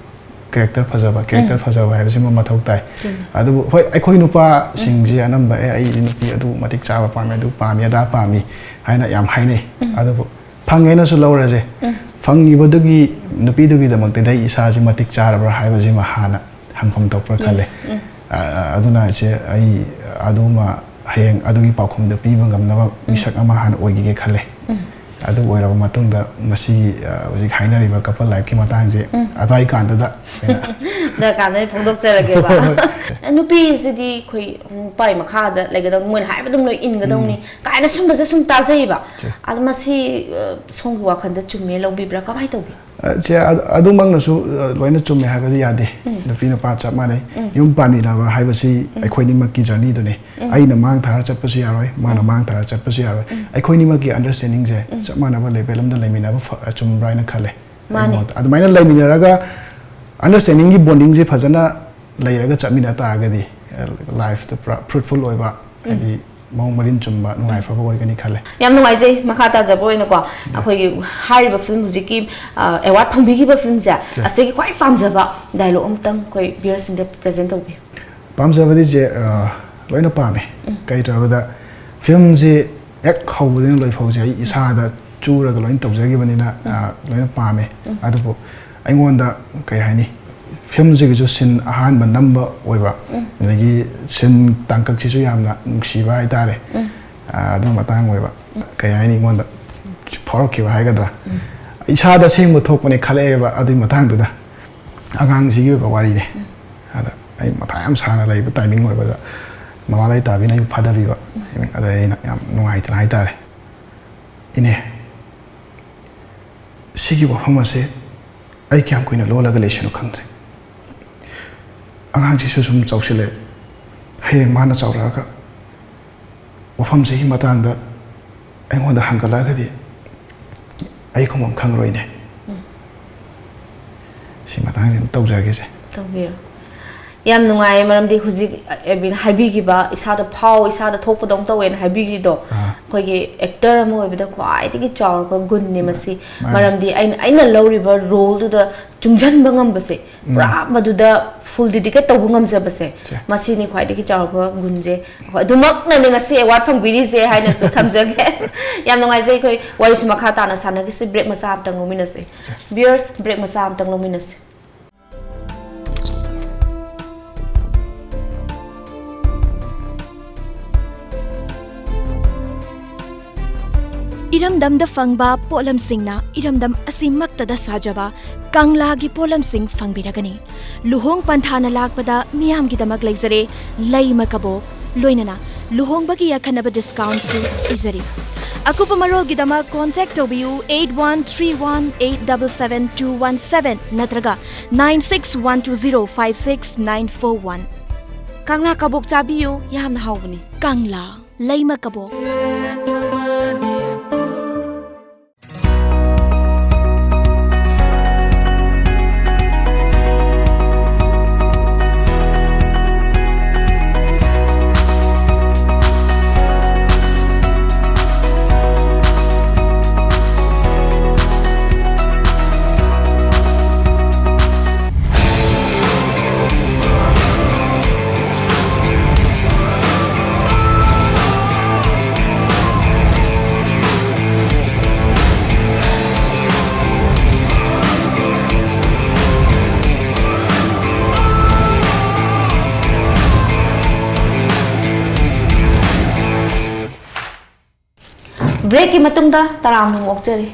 ꯀꯦꯔꯦꯛꯇꯔ ꯐꯖꯕ, ꯀꯦꯔꯦꯛꯇꯔ ꯐꯖꯕ ꯍꯥꯏꯕꯁꯤꯃ ꯃꯊꯧ ꯇꯥꯏ꯫ ꯆꯨꯝꯃꯤ꯫ ꯑꯗꯨꯕꯨ ꯍꯣꯏ, ꯑꯩꯈꯣꯏ ꯅꯨꯄꯥꯁꯤꯡꯁꯦ ꯑꯅꯝꯕ, "ꯑꯦ, ꯑꯩ ꯅꯨꯄꯤ ꯑꯗꯨ ꯃꯇꯤꯛ ꯆꯥꯕ ꯄꯥꯝꯃꯦ, ꯑꯗꯨ ꯄꯥꯝꯃꯤ, ꯑꯗꯥ ꯄꯥꯝꯃꯤ" ꯍꯥꯏꯅ ꯌꯥꯝ ꯍꯥꯏꯅꯩ꯫ ꯑꯗꯨꯕꯨ ꯐꯪꯉꯦꯅꯁꯨ ꯂꯧꯔꯁꯦ꯫ ꯐꯪꯉꯤꯕꯗꯨꯒꯤ ꯅꯨꯄꯤꯗꯨꯒꯤꯗꯃꯛꯇꯗꯤ ꯑꯩ ꯏꯁꯥꯁꯤ ꯃꯇꯤꯛ ꯆꯥꯔꯕ꯭ꯔꯥ ꯍꯥꯏꯕꯁꯤꯃ ꯍꯥꯟꯅ ꯍꯪꯐꯝ ꯊꯣꯛꯄ꯭ꯔꯥ ꯈꯜꯂꯦ꯫ ꯑ, ꯑ, ꯑꯗꯨꯅ ꯏꯆꯦ, ꯑꯩ ꯑꯗꯨꯃ ꯍꯌꯦꯡ ꯑꯗꯨꯒꯤ ꯄꯥꯎꯈꯨꯝꯗꯨ ꯄꯤꯕ ꯉꯝꯅꯕ ꯃꯤꯁꯛ ꯑꯃ ꯍꯥꯟꯅ ꯑꯣꯏꯈꯤꯒꯦ ꯈꯜꯂꯦ꯫ ꯑꯗꯨ ꯑꯣꯏꯔꯕ ꯃꯇꯨꯡꯗ ꯃꯁꯤꯒꯤ, ꯑ, ꯍꯧꯖꯤꯛ ꯍꯥꯏꯅꯔꯤꯕ ꯀꯄꯜ ꯂꯥꯏꯐꯀꯤ ꯃꯇꯥꯡꯁꯦ ꯑꯗꯨꯋꯥꯏ ꯀꯥꯟꯗꯨꯗ ꯑꯩꯅ ꯗꯔꯀꯥꯔꯗ ꯑꯩ ꯐꯣꯡꯗꯣꯛꯆꯔꯒꯦꯕ꯫ ꯍꯣꯏ, ꯍꯣꯏ꯫ ꯅꯨꯄꯤꯁꯤꯗꯤ ꯑꯩꯈꯣꯏ ꯅꯨꯄꯥꯒꯤ ꯃꯈꯥꯗ ꯂꯩꯒꯗꯕꯅꯤ, ꯃꯣꯏꯅ ꯍꯥꯏꯕ ꯑꯗꯨꯝ ꯂꯣꯏ ꯏꯟꯒꯗꯧꯅꯤ ꯀꯥꯏꯅ ꯁꯨꯝꯕꯁꯦ ꯁꯨꯝ ꯇꯥꯖꯩꯕ꯫ ꯁꯦ꯫ ꯑꯗꯣ ꯃꯁꯤ, ꯑ, ꯁꯣꯝꯒꯤ ꯋꯥꯈꯜꯗ ꯆꯨꯝꯃꯦ ꯂꯧꯕꯤꯕ꯭ꯔꯥ? ꯀꯃꯥꯏꯅ ꯇꯧꯒꯦ? ꯑ, ꯆꯦ, ꯑ-, ꯑꯗꯨꯃꯛꯅꯁꯨ, ꯑ, ꯂꯣꯏꯅ ꯆꯨꯝꯃꯦ ꯍꯥꯏꯕꯗꯤ ꯌꯥꯗꯦ꯫ ꯅꯨꯄꯤ ꯅꯨꯄꯥ ꯆꯞ ꯃꯥꯟꯅꯩ꯫ ꯌꯨꯝ ꯄꯥꯟꯃꯤꯟꯅꯕ ꯍꯥꯏꯕꯁꯤ ꯑꯩꯈꯣꯏꯅꯤꯃꯛꯀꯤ ꯖꯔꯅꯤꯗꯨꯅꯤ꯫ ꯑꯩꯅ ꯃꯥꯡ ꯊꯥꯔ ꯆꯠꯄꯁꯨ ꯌꯥꯔꯣꯏ, ꯃꯥꯅ ꯃꯥꯡ ꯊꯥꯔ ꯆꯠꯄꯁꯨ ꯌꯥꯔꯣꯏ꯫ ꯑꯩꯈꯣꯏꯅꯤꯃꯛꯀꯤ ꯑꯟꯗꯔꯁ꯭ꯇꯦꯟꯗꯤꯡꯁꯦ ꯆꯞ ꯃꯥꯟꯅꯕ ꯂꯦꯚꯦꯜ ꯑꯃꯗ ꯂꯩꯃꯤꯟꯅꯕ ꯐ-, ꯑꯆꯨꯝꯕ꯭ꯔꯥ ꯍꯥꯏꯅ ꯈꯜꯂꯦ꯫ ꯑꯩ ꯃꯥꯅꯦ꯫ ꯃꯣꯠꯇ꯫ ꯑꯗꯨꯃꯥꯏꯅ ꯂꯩꯃꯤꯟꯅꯔꯒ ꯑꯟꯗꯔꯁ꯭ꯇꯦꯟꯗꯤꯡꯒꯤ ꯕꯣꯟꯗꯤꯡꯁꯦ ꯐꯖꯅ ꯂꯩꯔꯒ ꯆꯠꯃꯤꯟꯅ ꯇꯥꯔꯒꯗꯤ, ꯑ, ꯂꯥꯏꯐꯇ ꯄꯨꯔꯥ ꯐ꯭ꯔꯨꯠꯐꯨꯜ ꯑꯣꯏꯕ, ꯍꯥꯏꯗꯤ ꯃꯑꯣꯡ ꯃꯔꯤꯟ ꯆꯨꯝꯕ, ꯅꯨꯡꯉꯥꯏ ꯐꯕ ꯑꯣꯏꯒꯅꯤ ꯈꯜꯂꯦ꯫ ꯌꯥꯝ ꯅꯨꯡꯉꯥꯏꯖꯩ꯫ ꯃꯈꯥ ꯇꯥꯖꯕ ꯑꯣꯏꯅꯀꯣ, ꯑꯩꯈꯣꯏꯒꯤ ꯍꯥꯏꯔꯤꯕ ꯐꯤꯂꯝ ꯍꯧꯖꯤꯛꯀꯤ, ꯑ, ꯑꯦꯋꯥꯔꯗ ꯐꯪꯕꯤꯈꯤꯕ ꯐꯤꯂꯝꯁꯦ, ꯁꯦ꯫ ꯑꯁꯤꯗꯒꯤ ꯈ꯭ꯋꯥꯏ ꯄꯥꯝꯖꯕ ꯗꯥꯏꯂꯣꯛ ꯑꯃꯇꯪ ꯑꯩꯈꯣꯏ ꯚ꯭ꯌꯨꯋꯔꯁꯤꯡꯗ ꯄ꯭ꯔꯖꯦꯟ ꯇꯧꯕꯤꯌꯨ꯫ ꯄꯥꯝꯖꯕꯗꯤ ꯆꯦ, ꯑ, ꯂꯣꯏꯅ ꯄꯥꯝꯃꯦ꯫ ꯀꯩꯒꯤꯅꯣ ꯍꯥꯏꯕꯗ ꯐꯤꯂꯝꯁꯤ ꯍꯦꯛ ꯍꯧꯕꯗꯒꯤꯅ ꯂꯣꯏꯐꯥꯎꯁꯦ ꯑꯩ ꯏꯁꯥꯗ ꯆꯨꯔꯒ ꯂꯣꯏꯅ ꯇꯧꯖꯈꯤꯕꯅꯤꯅ, ꯑ, ꯂꯣꯏꯅ ꯄꯥꯝꯃꯦ꯫ ꯑꯗꯨꯕꯨ ꯑꯩꯉꯣꯟꯗ ꯀꯩ ꯍꯥꯏꯅꯤ, ꯐꯤꯂꯝꯁꯤꯒꯤꯁꯨ ꯁꯤꯟ ꯑꯍꯥꯟꯕ ꯅꯝꯕ ꯑꯣꯏꯕ, ꯑꯗꯒꯤ ꯁꯤꯟ ꯇꯥꯡꯀꯛꯁꯤꯁꯨ ꯌꯥꯝꯅ ꯅꯨꯡꯁꯤꯕ ꯍꯥꯏꯇꯥꯔꯦ꯫ ꯑ, ꯑꯗꯨ ꯃꯇꯥꯡ ꯑꯣꯏꯕ, ꯀꯩ ꯍꯥꯏꯅꯤ, ꯑꯩꯉꯣꯟꯗ ꯐꯥꯎꯔꯛꯈꯤꯕ ꯍꯥꯏꯒꯗ꯭ꯔꯥ, ꯏꯁꯥꯗ ꯑꯁꯦꯡꯕ ꯊꯣꯛꯄꯅꯦ ꯈꯜꯂꯛꯑꯦꯕ ꯑꯗꯨꯒꯤ ꯃꯇꯥꯡꯗꯨꯗ꯫ ꯑꯉꯥꯡꯁꯤꯒꯤ ꯑꯣꯏꯕ ꯋꯥꯔꯤꯅꯦ꯫ ꯑꯗ ꯑꯩ ꯃꯊꯥ ꯌꯥꯝ ꯁꯥꯅ ꯂꯩꯕ ꯇꯥꯏꯃꯤꯡ ꯑꯣꯏꯕꯗ ꯃꯃꯥ ꯂꯩꯇꯥꯕꯤꯅ ꯑꯩꯕꯨ ꯐꯥꯗꯕꯤꯕ꯫ ꯑꯗ ꯑꯩꯅ ꯌꯥꯝ ꯅꯨꯡꯉꯥꯏꯇꯅ ꯍꯥꯏꯇꯥꯔꯦ, "ꯏꯅꯦ, ꯁꯤꯒꯤ ꯋꯥꯐꯝ ꯑꯁꯦ ꯑꯩ ꯀꯌꯥꯝ ꯀꯨꯏꯅ ꯂꯣꯜꯂꯒ ꯂꯩꯁꯅꯣ ꯈꯪꯗ꯭ꯔꯦ꯫ ꯑꯉꯥꯡꯁꯤꯁꯨ ꯁꯨꯝ ꯆꯥꯎꯁꯤꯜꯂꯛꯑꯦ꯫ ꯍꯌꯦꯡ ꯃꯥꯅ ꯆꯥꯎꯔꯛꯑꯒ ꯋꯥꯐꯝꯁꯤꯒꯤ ꯃꯇꯥꯡꯗ ꯑꯩꯉꯣꯟꯗ ꯍꯪꯒꯠꯂꯛꯑꯒꯗꯤ ꯑꯩ ꯈꯨꯝꯐꯝ ꯈꯪꯉꯔꯣꯏꯅꯦ"꯫ ꯁꯤ ꯃꯇꯥꯡꯁꯤꯗ ꯇꯧꯖꯒꯦꯁꯦ꯫ ꯇꯧꯕꯤꯌꯨ꯫ ꯌꯥꯝ ꯅꯨꯡꯉꯥꯏꯌꯦ, ꯃꯔꯝꯗꯤ ꯍꯧꯖꯤꯛ ꯑꯦꯕꯤꯅ ꯍꯥꯏꯕꯤꯈꯤꯕ, ꯏꯁꯥꯗ ꯐꯥꯎ, ꯏꯁꯥꯗ ꯊꯣꯛꯄꯗꯧꯅ ꯇꯧꯋꯦꯅ ꯍꯥꯏꯕꯤꯈ꯭ꯔꯤꯗꯣ, ꯑꯥ꯫ ꯑꯩꯈꯣꯏꯒꯤ ꯑꯦꯛꯇꯔ ꯑꯃ ꯑꯣꯏꯕꯗ ꯈ꯭ꯋꯥꯏꯗꯒꯤ ꯆꯥꯎꯔꯕ ꯒꯨꯟꯅꯦ ꯃꯁꯤ꯫ ꯃꯥꯅꯦ꯫ ꯃꯔꯝꯗꯤ ꯑꯩꯅ, ꯑꯩꯅ ꯂꯧꯔꯤꯕ ꯔꯣꯜꯗꯨꯗ ꯆꯨꯡꯁꯤꯟꯕ ꯉꯝꯕꯁꯦ, ꯄꯨꯔꯥ ꯃꯗꯨꯗ ꯐꯨꯜ ꯗꯤꯗꯤꯀꯦꯠ ꯇꯧꯕ ꯉꯝꯖꯕꯁꯦ, ꯁꯦ꯫ ꯃꯁꯤꯅꯤ ꯈ꯭ꯋꯥꯏꯗꯒꯤ ꯆꯥꯎꯔꯕ ꯒꯨꯟꯁꯦ꯫ ꯑꯩꯈꯣꯏ ꯑꯗꯨꯃꯛꯅꯅꯦ ꯉꯁꯤ ꯑꯦꯋꯥꯔꯗ ꯐꯪꯕꯤꯔꯤꯁꯦ ꯍꯥꯏꯅꯁꯨ ꯊꯝꯖꯒꯦ꯫ ꯌꯥꯝ ꯅꯨꯡꯉꯥꯏꯖꯩ꯫ ꯑꯩꯈꯣꯏ ꯋꯥꯔꯤꯁꯨ ꯃꯈꯥ ꯇꯥꯅ ꯁꯥꯟꯅꯈꯤꯁꯤ꯫ ꯕ꯭ꯔꯦꯛ ꯃꯆꯥ ꯑꯃꯇꯪ ꯂꯧꯃꯤꯟꯅꯁꯤ꯫ ꯚ꯭ꯌꯨꯌꯔꯁ, ꯕ꯭ꯔꯦꯛ ꯃꯆꯥ ꯑꯃꯇꯪ ꯂꯧꯃꯤꯟꯅꯁꯤ꯫ ꯏꯔꯝꯗꯝꯗ ꯐꯪꯕ ꯄꯣꯠꯂꯝꯁꯤꯡꯅ ꯏꯔꯝꯗꯝ ꯑꯁꯤꯃꯛꯇꯗ ꯁꯥꯖꯕ ꯀꯪꯂꯥꯒꯤ ꯄꯣꯠꯂꯝꯁꯤꯡ ꯐꯪꯕꯤꯔꯒꯅꯤ꯫ ꯂꯨꯍꯣꯡ ꯄꯟꯊꯥꯅ ꯂꯥꯛꯄꯗ ꯃꯤꯌꯥꯝꯒꯤꯗꯃꯛ ꯂꯩꯖꯔꯦ ꯂꯩꯃ ꯀꯕꯣꯛ, ꯂꯣꯏꯅꯅ ꯂꯨꯍꯣꯡꯕꯒꯤ ꯑꯈꯟꯅꯕ ꯗꯤꯁꯀꯥꯎꯟꯁꯨ ꯄꯤꯖꯔꯤ꯫ ꯑꯀꯨꯞꯄ ꯃꯔꯣꯜꯒꯤꯗꯃꯛ ꯀꯣꯟꯇꯦꯛ ꯇꯧꯕꯤꯌꯨ eight one three one eight double seven two one seven ꯅꯠꯇ꯭ꯔꯒ nine six one two zero five six nine four one꯫ ꯀꯪꯂꯥ ꯀꯕꯣꯛ ꯆꯥꯕꯤꯌꯨ, ꯌꯥꯝꯅ ꯍꯥꯎꯕꯅꯤ꯫ ꯀꯪꯂꯥ ꯂꯩꯃ ꯀꯕꯣꯛ꯫ ꯕ꯭ꯔꯦꯛꯀꯤ ꯃꯇꯨꯡꯗ ꯇꯔꯥꯝꯅ ꯑꯃꯨꯛ ꯑꯣꯛꯆꯔꯤ꯫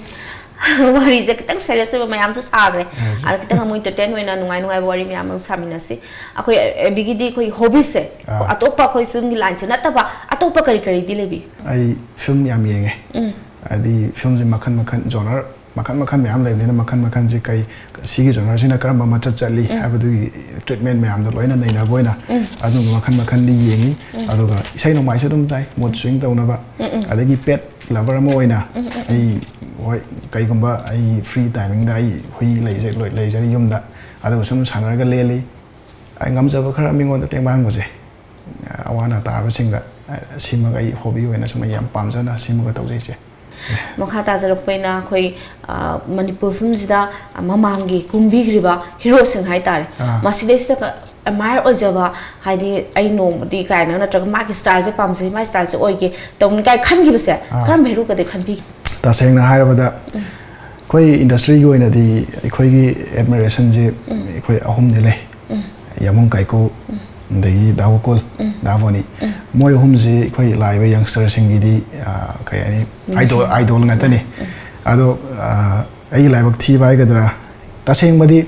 ꯋꯥꯔꯤꯁꯦ ꯈꯤꯇꯪ ꯁꯦꯔꯤꯌꯁ ꯑꯣꯏꯕ ꯃꯌꯥꯝꯁꯨ ꯁꯥꯈ꯭ꯔꯦ꯫ ꯑꯗ ꯈꯤꯇꯪ ꯑꯃꯨꯛ ꯏꯟꯇꯔꯇꯦꯟ ꯑꯣꯏꯅ ꯅꯨꯡꯉꯥꯏ ꯅꯨꯡꯉꯥꯏꯕ ꯋꯥꯔꯤ ꯃꯌꯥꯝ ꯑꯃꯨꯛ ꯁꯥꯃꯤꯟꯅꯁꯤ꯫ ꯑꯩꯈꯣꯏ ꯑꯦꯕꯤꯒꯤꯗꯤ ꯑꯩꯈꯣꯏ ꯍꯣꯕꯤꯁꯦ, ꯑꯥ꯫ ꯑꯇꯣꯞꯄ ꯑꯩꯈꯣꯏ ꯐꯤꯂꯝꯒꯤ ꯂꯥꯏꯟꯁꯦ ꯅꯠꯇꯕ ꯑꯇꯣꯞꯄ ꯀꯔꯤ ꯀꯔꯤꯗꯤ ꯂꯩꯕꯤ? ꯑꯩ ꯐꯤꯂꯝ ꯌꯥꯝ ꯌꯦꯡꯉꯦ꯫ ꯍꯥꯏꯗꯤ ꯐꯤꯂꯝꯁꯦ ꯃꯈꯜ ꯃꯈꯜ, ꯖꯣꯅꯔ ꯃꯈꯜ ꯃꯈꯜ ꯃꯌꯥꯝ ꯂꯩꯕꯅꯤꯅ, ꯃꯈꯜ ꯃꯈꯜꯁꯦ ꯀꯔꯤ, ꯁꯤꯒꯤ ꯖꯣꯅꯔꯁꯤꯅ ꯀꯔꯝꯕ ꯃꯆꯠ ꯆꯠꯂꯤ ꯍꯥꯏꯕꯗꯨꯒꯤ ꯇ꯭ꯔꯤꯠꯃꯦꯟ ꯃꯌꯥꯝꯗꯣ ꯂꯣꯏꯅ ꯅꯩꯅꯕ ꯑꯣꯏꯅ ꯑꯗꯨꯝꯕ ꯃꯈꯜ ꯃꯈꯜꯗꯤ ꯌꯦꯡꯉꯤ꯫ ꯑꯗꯨꯒ ꯏꯁꯩ ꯅꯣꯡꯃꯥꯏꯁꯨ ꯑꯗꯨꯝ ꯇꯥꯏ, ꯃꯨꯗ ꯁ꯭ꯋꯤꯡ ꯇꯧꯅꯕ꯫ ꯑꯗꯒꯤ ꯄꯦꯠ ꯂꯚꯔ ꯑꯃ ꯑꯣꯏꯅ ꯑꯩ ꯍꯣꯏ, ꯀꯩꯒꯨꯝꯕ ꯑꯩ ꯐ꯭ꯔꯤ ꯇꯥꯏꯃꯤꯡꯗ ꯑꯩ ꯍꯨꯏ ꯂꯩꯖ-, ꯂꯣꯏ-, ꯂꯩꯖꯔꯤ ꯌꯨꯝꯗ, ꯑꯗꯨꯒ ꯁꯨꯝ ꯁꯥꯟꯅꯔꯒ ꯂꯦꯜꯂꯤ꯫ ꯑꯩ ꯉꯝꯖꯕ ꯈꯔ ꯃꯤꯉꯣꯟꯗ ꯇꯦꯡꯕꯥꯡꯕꯁꯦ, ꯑꯋꯥ ꯑꯅꯥ ꯇꯥꯔꯕꯁꯤꯡꯗ, ꯁꯤꯃꯒ ꯑꯩ ꯍꯣꯕꯤ ꯑꯣꯏꯅ ꯁꯨꯝ ꯑꯩ ꯌꯥꯝ ꯄꯥꯝꯖꯅ ꯁꯤꯃꯒ ꯇꯧꯖꯩꯁꯦ꯫ ꯃꯈꯥ ꯇꯥꯖꯔꯛꯄ ꯑꯣꯏꯅ ꯑꯩꯈꯣꯏ, ꯑ, ꯃꯅꯤꯄꯨꯔ ꯐꯤꯂꯝꯁꯤꯗ ꯃꯃꯥꯡꯒꯤ ꯀꯨꯝꯕꯤꯈ꯭ꯔꯤꯕ ꯍꯤꯔꯣꯁꯤꯡ ꯍꯥꯏꯇꯥꯔꯦ, ꯑꯥ꯫ ꯃꯁꯤꯗꯩꯁꯤꯗ ꯑꯦꯗꯃꯥꯏꯌꯔ ꯑꯣꯏꯖꯕ, ꯍꯥꯏꯗꯤ ꯑꯩ ꯅꯣꯡꯃꯗꯤ ꯀꯥꯏꯅ, ꯅꯠꯇ꯭ꯔꯒ ꯃꯥꯒꯤ ꯁ꯭ꯇꯥꯏꯜꯁꯦ ꯄꯥꯝꯖꯩ, ꯃꯥꯒꯤ ꯁ꯭ꯇꯥꯏꯜꯁꯦ ꯑꯣꯏꯒꯦ ꯇꯧꯅꯤ ꯀꯥꯏ ꯈꯟꯈꯤꯕꯁꯦ, ꯑꯥ꯫ ꯀꯔꯝꯕ ꯍꯤꯔꯣꯒꯗꯤ ꯈꯟꯕꯤꯒꯦ? ꯇꯁꯦꯡꯅ ꯍꯥꯏꯔꯕꯗ, ꯑꯩꯈꯣꯏ ꯏꯟꯗꯁꯇ꯭ꯔꯤꯒꯤ ꯑꯣꯏꯅꯗꯤ ꯑꯩꯈꯣꯏꯒꯤ ꯑꯦꯗꯃꯤꯔꯦꯁꯟꯁꯦ ꯑꯩꯈꯣꯏ ꯑꯍꯨꯝꯗꯤ ꯂꯩ꯫ ꯌꯥꯃꯨꯡ ꯀꯥꯏꯀꯨ, ꯑꯗꯒꯤ ꯗꯥ ꯒꯣꯀꯨꯜ, ꯗꯥ ꯕꯣꯅꯤ꯫ ꯃꯣꯏ ꯑꯍꯨꯝꯁꯤ ꯑꯩꯈꯣꯏ ꯂꯥꯛꯏꯕ ꯌꯪꯁꯇꯔꯁꯤꯡꯒꯤꯗꯤ, ꯑ, ꯀꯩ ꯍꯥꯏꯅꯤ, ꯑꯥꯏꯗꯣꯜ, ꯑꯥꯏꯗꯣꯜ ꯉꯥꯛꯇꯅꯤ꯫ ꯑꯗꯣ, ꯑ, ꯑꯩꯒꯤ ꯂꯥꯏꯕꯛ ꯊꯤꯕ ꯍꯥꯏꯒꯗ꯭ꯔꯥ, ꯇꯁꯦꯡꯕꯗꯤ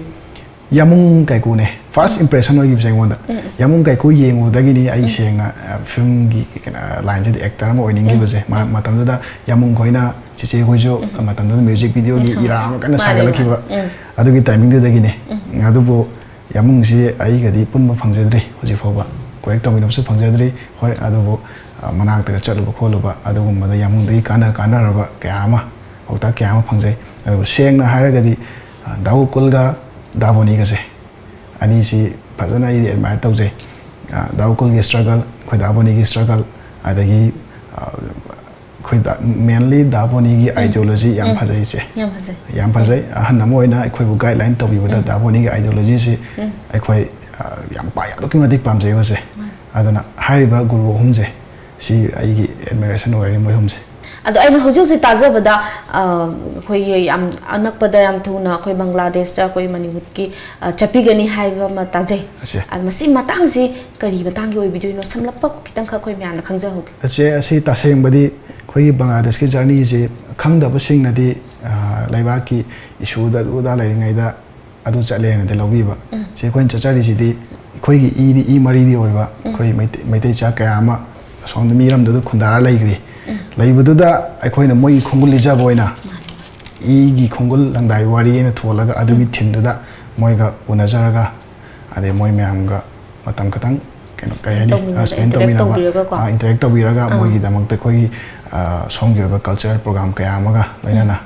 ꯌꯥꯃꯨꯡ ꯀꯥꯏꯀꯨꯅꯦ ꯐꯥꯔꯁ ꯏꯝꯄ꯭ꯔꯦꯁꯟ ꯑꯣꯏꯈꯤꯕꯁꯦ ꯑꯩꯉꯣꯟꯗ꯫ ꯌꯥꯃꯨꯡ ꯀꯥꯏꯀꯨ ꯌꯦꯡꯉꯨꯕꯗꯒꯤꯅꯤ ꯑꯩ ꯁꯦꯡꯅ, ꯑ, ꯐꯤꯂꯝꯒꯤ ꯀꯩꯅꯣ, ꯂꯥꯏꯟꯁꯤꯗ ꯑꯦꯛꯇꯔ ꯑꯃ ꯑꯣꯏꯅꯤꯡꯈꯤꯕꯁꯦ꯫ ꯃ-, ꯃꯇꯝꯗꯨꯗ ꯌꯥꯃꯨꯡ ꯈꯣꯏꯅ, ꯆꯤꯆꯦ ꯈꯣꯏꯁꯨ ꯃꯇꯝꯗꯨꯗ ꯃ꯭ꯌꯨꯖꯤꯛ ꯚꯤꯗꯤꯑꯣꯒꯤ ꯏꯔꯥ ꯑꯃ ꯀꯟꯅ ꯁꯥꯒꯠꯂꯛꯈꯤꯕ꯫ ꯑꯗꯨꯒꯤ ꯇꯥꯏꯃꯤꯡꯗꯨꯗꯒꯤꯅꯦ꯫ ꯑꯗꯨꯕꯨ ꯌꯥꯃꯨꯡꯁꯤ ꯑꯩꯒꯗꯤ ꯄꯨꯟꯕ ꯐꯪꯖꯗ꯭ꯔꯤ ꯍꯧꯖꯤꯛ ꯐꯥꯎꯕ꯫ ꯀꯣꯌꯦꯛ ꯇꯧꯃꯤꯟꯅꯕꯁꯨ ꯐꯪꯖꯗ꯭ꯔꯤ꯫ ꯍꯣꯏ, ꯑꯗꯨꯕꯨ, ꯑ, ꯃꯅꯥꯛꯇꯒ ꯆꯠꯂꯨꯕ ꯈꯣꯠꯂꯨꯕ ꯑꯗꯨꯒꯨꯝꯕꯗ ꯌꯥꯃꯨꯡꯗꯒꯤ ꯀꯥꯟꯅ ꯀꯥꯟꯅꯔꯕ ꯀꯌꯥ ꯑꯃ, ꯄꯥꯎꯇꯥꯛ ꯀꯌꯥ ꯑꯃ ꯐꯪꯖꯩ꯫ ꯑꯗꯨꯕꯨ ꯁꯦꯡꯅ ꯍꯥꯏꯔꯒꯗꯤ, ꯑ, ꯗꯥ ꯒꯣꯀꯨꯜꯒ ꯗꯥ ꯕꯣꯅꯤꯒꯁꯦ ꯑꯅꯤꯁꯤ ꯐꯖꯅ ꯑꯩꯗꯤ ꯑꯦꯗꯃꯥꯏꯌꯔ ꯇꯧꯖꯩ꯫ ꯑ, ꯗꯥ ꯒꯣꯀꯨꯜꯒꯤ ꯁ꯭ꯇ꯭ꯔꯒꯜ, ꯑꯩꯈꯣꯏ ꯗꯥ ꯕꯣꯅꯤꯒꯤ ꯁ꯭ꯇ꯭ꯔꯒꯜ, ꯑꯗꯒꯤ, ꯑ, ꯑꯩꯈꯣꯏ ꯗꯥ-, ꯃꯦꯟꯂꯤ ꯗꯥ ꯕꯣꯅꯤꯒꯤ ꯑꯥꯏꯗꯤꯌꯣꯂꯣꯖꯤ ꯌꯥꯝ ꯐꯖꯩ, ꯏꯆꯦ꯫ ꯌꯥꯝ ꯐꯖꯩ꯫ ꯌꯥꯝ ꯐꯖꯩ꯫ ꯑꯍꯟ ꯑꯃ ꯑꯣꯏꯅ ꯑꯩꯈꯣꯏꯕꯨ ꯒꯥꯏꯗꯂꯥꯏꯟ ꯇꯧꯕꯤꯕꯗ ꯗꯥ ꯕꯣꯅꯤꯒꯤ ꯑꯥꯏꯗꯤꯌꯣꯂꯣꯖꯤꯁꯤ ꯑꯩꯈꯣꯏ, ꯑ, ꯌꯥꯝ ꯄꯥ-, ꯑꯗꯨꯛꯀꯤ ꯃꯇꯤꯛ ꯄꯥꯝꯖꯩꯕꯁꯦ꯫ ꯑꯗꯨꯅ ꯍꯥꯏꯔꯤꯕ ꯒꯨꯔꯨ ꯑꯍꯨꯝꯁꯦ, ꯁꯤ ꯑꯩꯒꯤ ꯑꯦꯗꯃꯤꯔꯦꯁꯟ ꯑꯣꯏꯔꯦ, ꯃꯣꯏ ꯑꯍꯨꯝꯁꯦ꯫ ꯑꯗꯣ ꯑꯩꯅ ꯍꯧꯖꯤꯛ ꯍꯧꯖꯤꯛ ꯇꯥꯖꯕꯗ, ꯑ, ꯑꯩꯈꯣꯏꯒꯤ ꯌꯥꯝ ꯑꯅꯛꯄꯗ, ꯌꯥꯝ ꯊꯨꯅ ꯑꯩꯈꯣꯏ ꯕꯪꯒ꯭ꯂꯥꯗꯦꯁꯇ ꯑꯩꯈꯣꯏ ꯃꯅꯤꯄꯨꯔꯒꯤ, ꯑ, ꯆꯠꯄꯤꯒꯅꯤ ꯍꯥꯏꯕ ꯑꯃ ꯇꯥꯖꯩ꯫ ꯑꯁꯦ꯫ ꯑ, ꯃꯁꯤ ꯃꯇꯥꯡꯁꯤ ꯀꯔꯤ ꯃꯇꯥꯡꯒꯤ ꯑꯣꯏꯕꯤꯗꯣꯏꯅꯣ? ꯁꯝꯂꯞꯄ ꯈꯤꯇꯪꯈꯛ ꯑꯩꯈꯣꯏ ꯃꯌꯥꯝꯅ ꯈꯪꯖꯍꯧꯒꯦ꯫ ꯑꯁꯦ, ꯑꯁꯤ ꯇꯁꯦꯡꯕꯗꯤ ꯑꯩꯈꯣꯏꯒꯤ ꯕꯪꯒ꯭ꯂꯥꯗꯦꯁꯀꯤ ꯖꯔꯅꯤꯁꯦ ꯈꯪꯗꯕꯁꯤꯡꯅꯗꯤ, ꯑ, ꯂꯩꯕꯥꯛꯀꯤ ꯏꯁꯨꯗ ꯑꯗꯨ ꯑꯗꯥ ꯂꯩꯔꯤꯉꯩꯗ ꯑꯗꯨ ꯆꯠꯂꯦꯅꯗꯤ ꯂꯧꯕꯤꯕ꯫ ꯁꯤ ꯑꯩꯈꯣꯏꯅ ꯆꯠꯆꯔꯤꯁꯤꯗꯤ ꯑꯩꯈꯣꯏꯒꯤ ꯏꯗꯤ, ꯏ ꯃꯔꯤꯗꯤ ꯑꯣꯏꯕ ꯑꯩꯈꯣꯏ ꯃꯩꯇꯩ, ꯃꯩꯇꯩ ꯆꯥ ꯀꯌꯥ ꯑꯃ ꯑꯁꯣꯝꯗ ꯃꯤꯔꯝꯗꯨꯗ ꯈꯨꯟꯗꯥꯔ ꯂꯩꯈ꯭ꯔꯤ꯫ ꯂꯩꯕꯗꯨꯗ ꯑꯩꯈꯣꯏꯅ ꯃꯣꯏꯒꯤ ꯈꯣꯡꯒꯨꯜ ꯂꯤꯖꯕ ꯑꯣꯏꯅ ꯏꯒꯤ ꯈꯣꯡꯒꯨꯜ ꯂꯪꯗꯥꯏ ꯋꯥꯔꯤ ꯑꯅ ꯊꯣꯜꯂꯒ ꯑꯗꯨꯒꯤ ꯊꯤꯝꯗꯨꯗ ꯃꯣꯏꯒ ꯎꯅꯖꯔꯒ, ꯑꯗꯩ ꯃꯣꯏ ꯃꯌꯥꯝꯒ ꯃꯇꯝ ꯈꯇꯪ, ꯀꯩꯅꯣ, ꯀꯩ ꯍꯥꯏꯅꯤ, ꯇꯧꯃꯤꯟꯅꯕ, ꯁ꯭ꯄꯦꯟ interact ꯇꯧꯃꯤꯟꯅꯕ, ꯇꯧꯕꯤꯔꯒꯀꯣ꯫ ꯑ, interact ꯇꯧꯕꯤꯔꯒ ꯃꯣꯏꯒꯤꯗꯃꯛꯇ ꯑꯩꯈꯣꯏꯒꯤ, ꯑ, ꯁꯣꯝꯒꯤ ꯑꯣꯏꯕ ꯀꯜꯆꯔꯦꯜ ꯄ꯭ꯔꯣꯒ꯭ꯔꯥꯝ ꯀꯌꯥ ꯑꯃꯒ ꯂꯣꯏꯅꯅ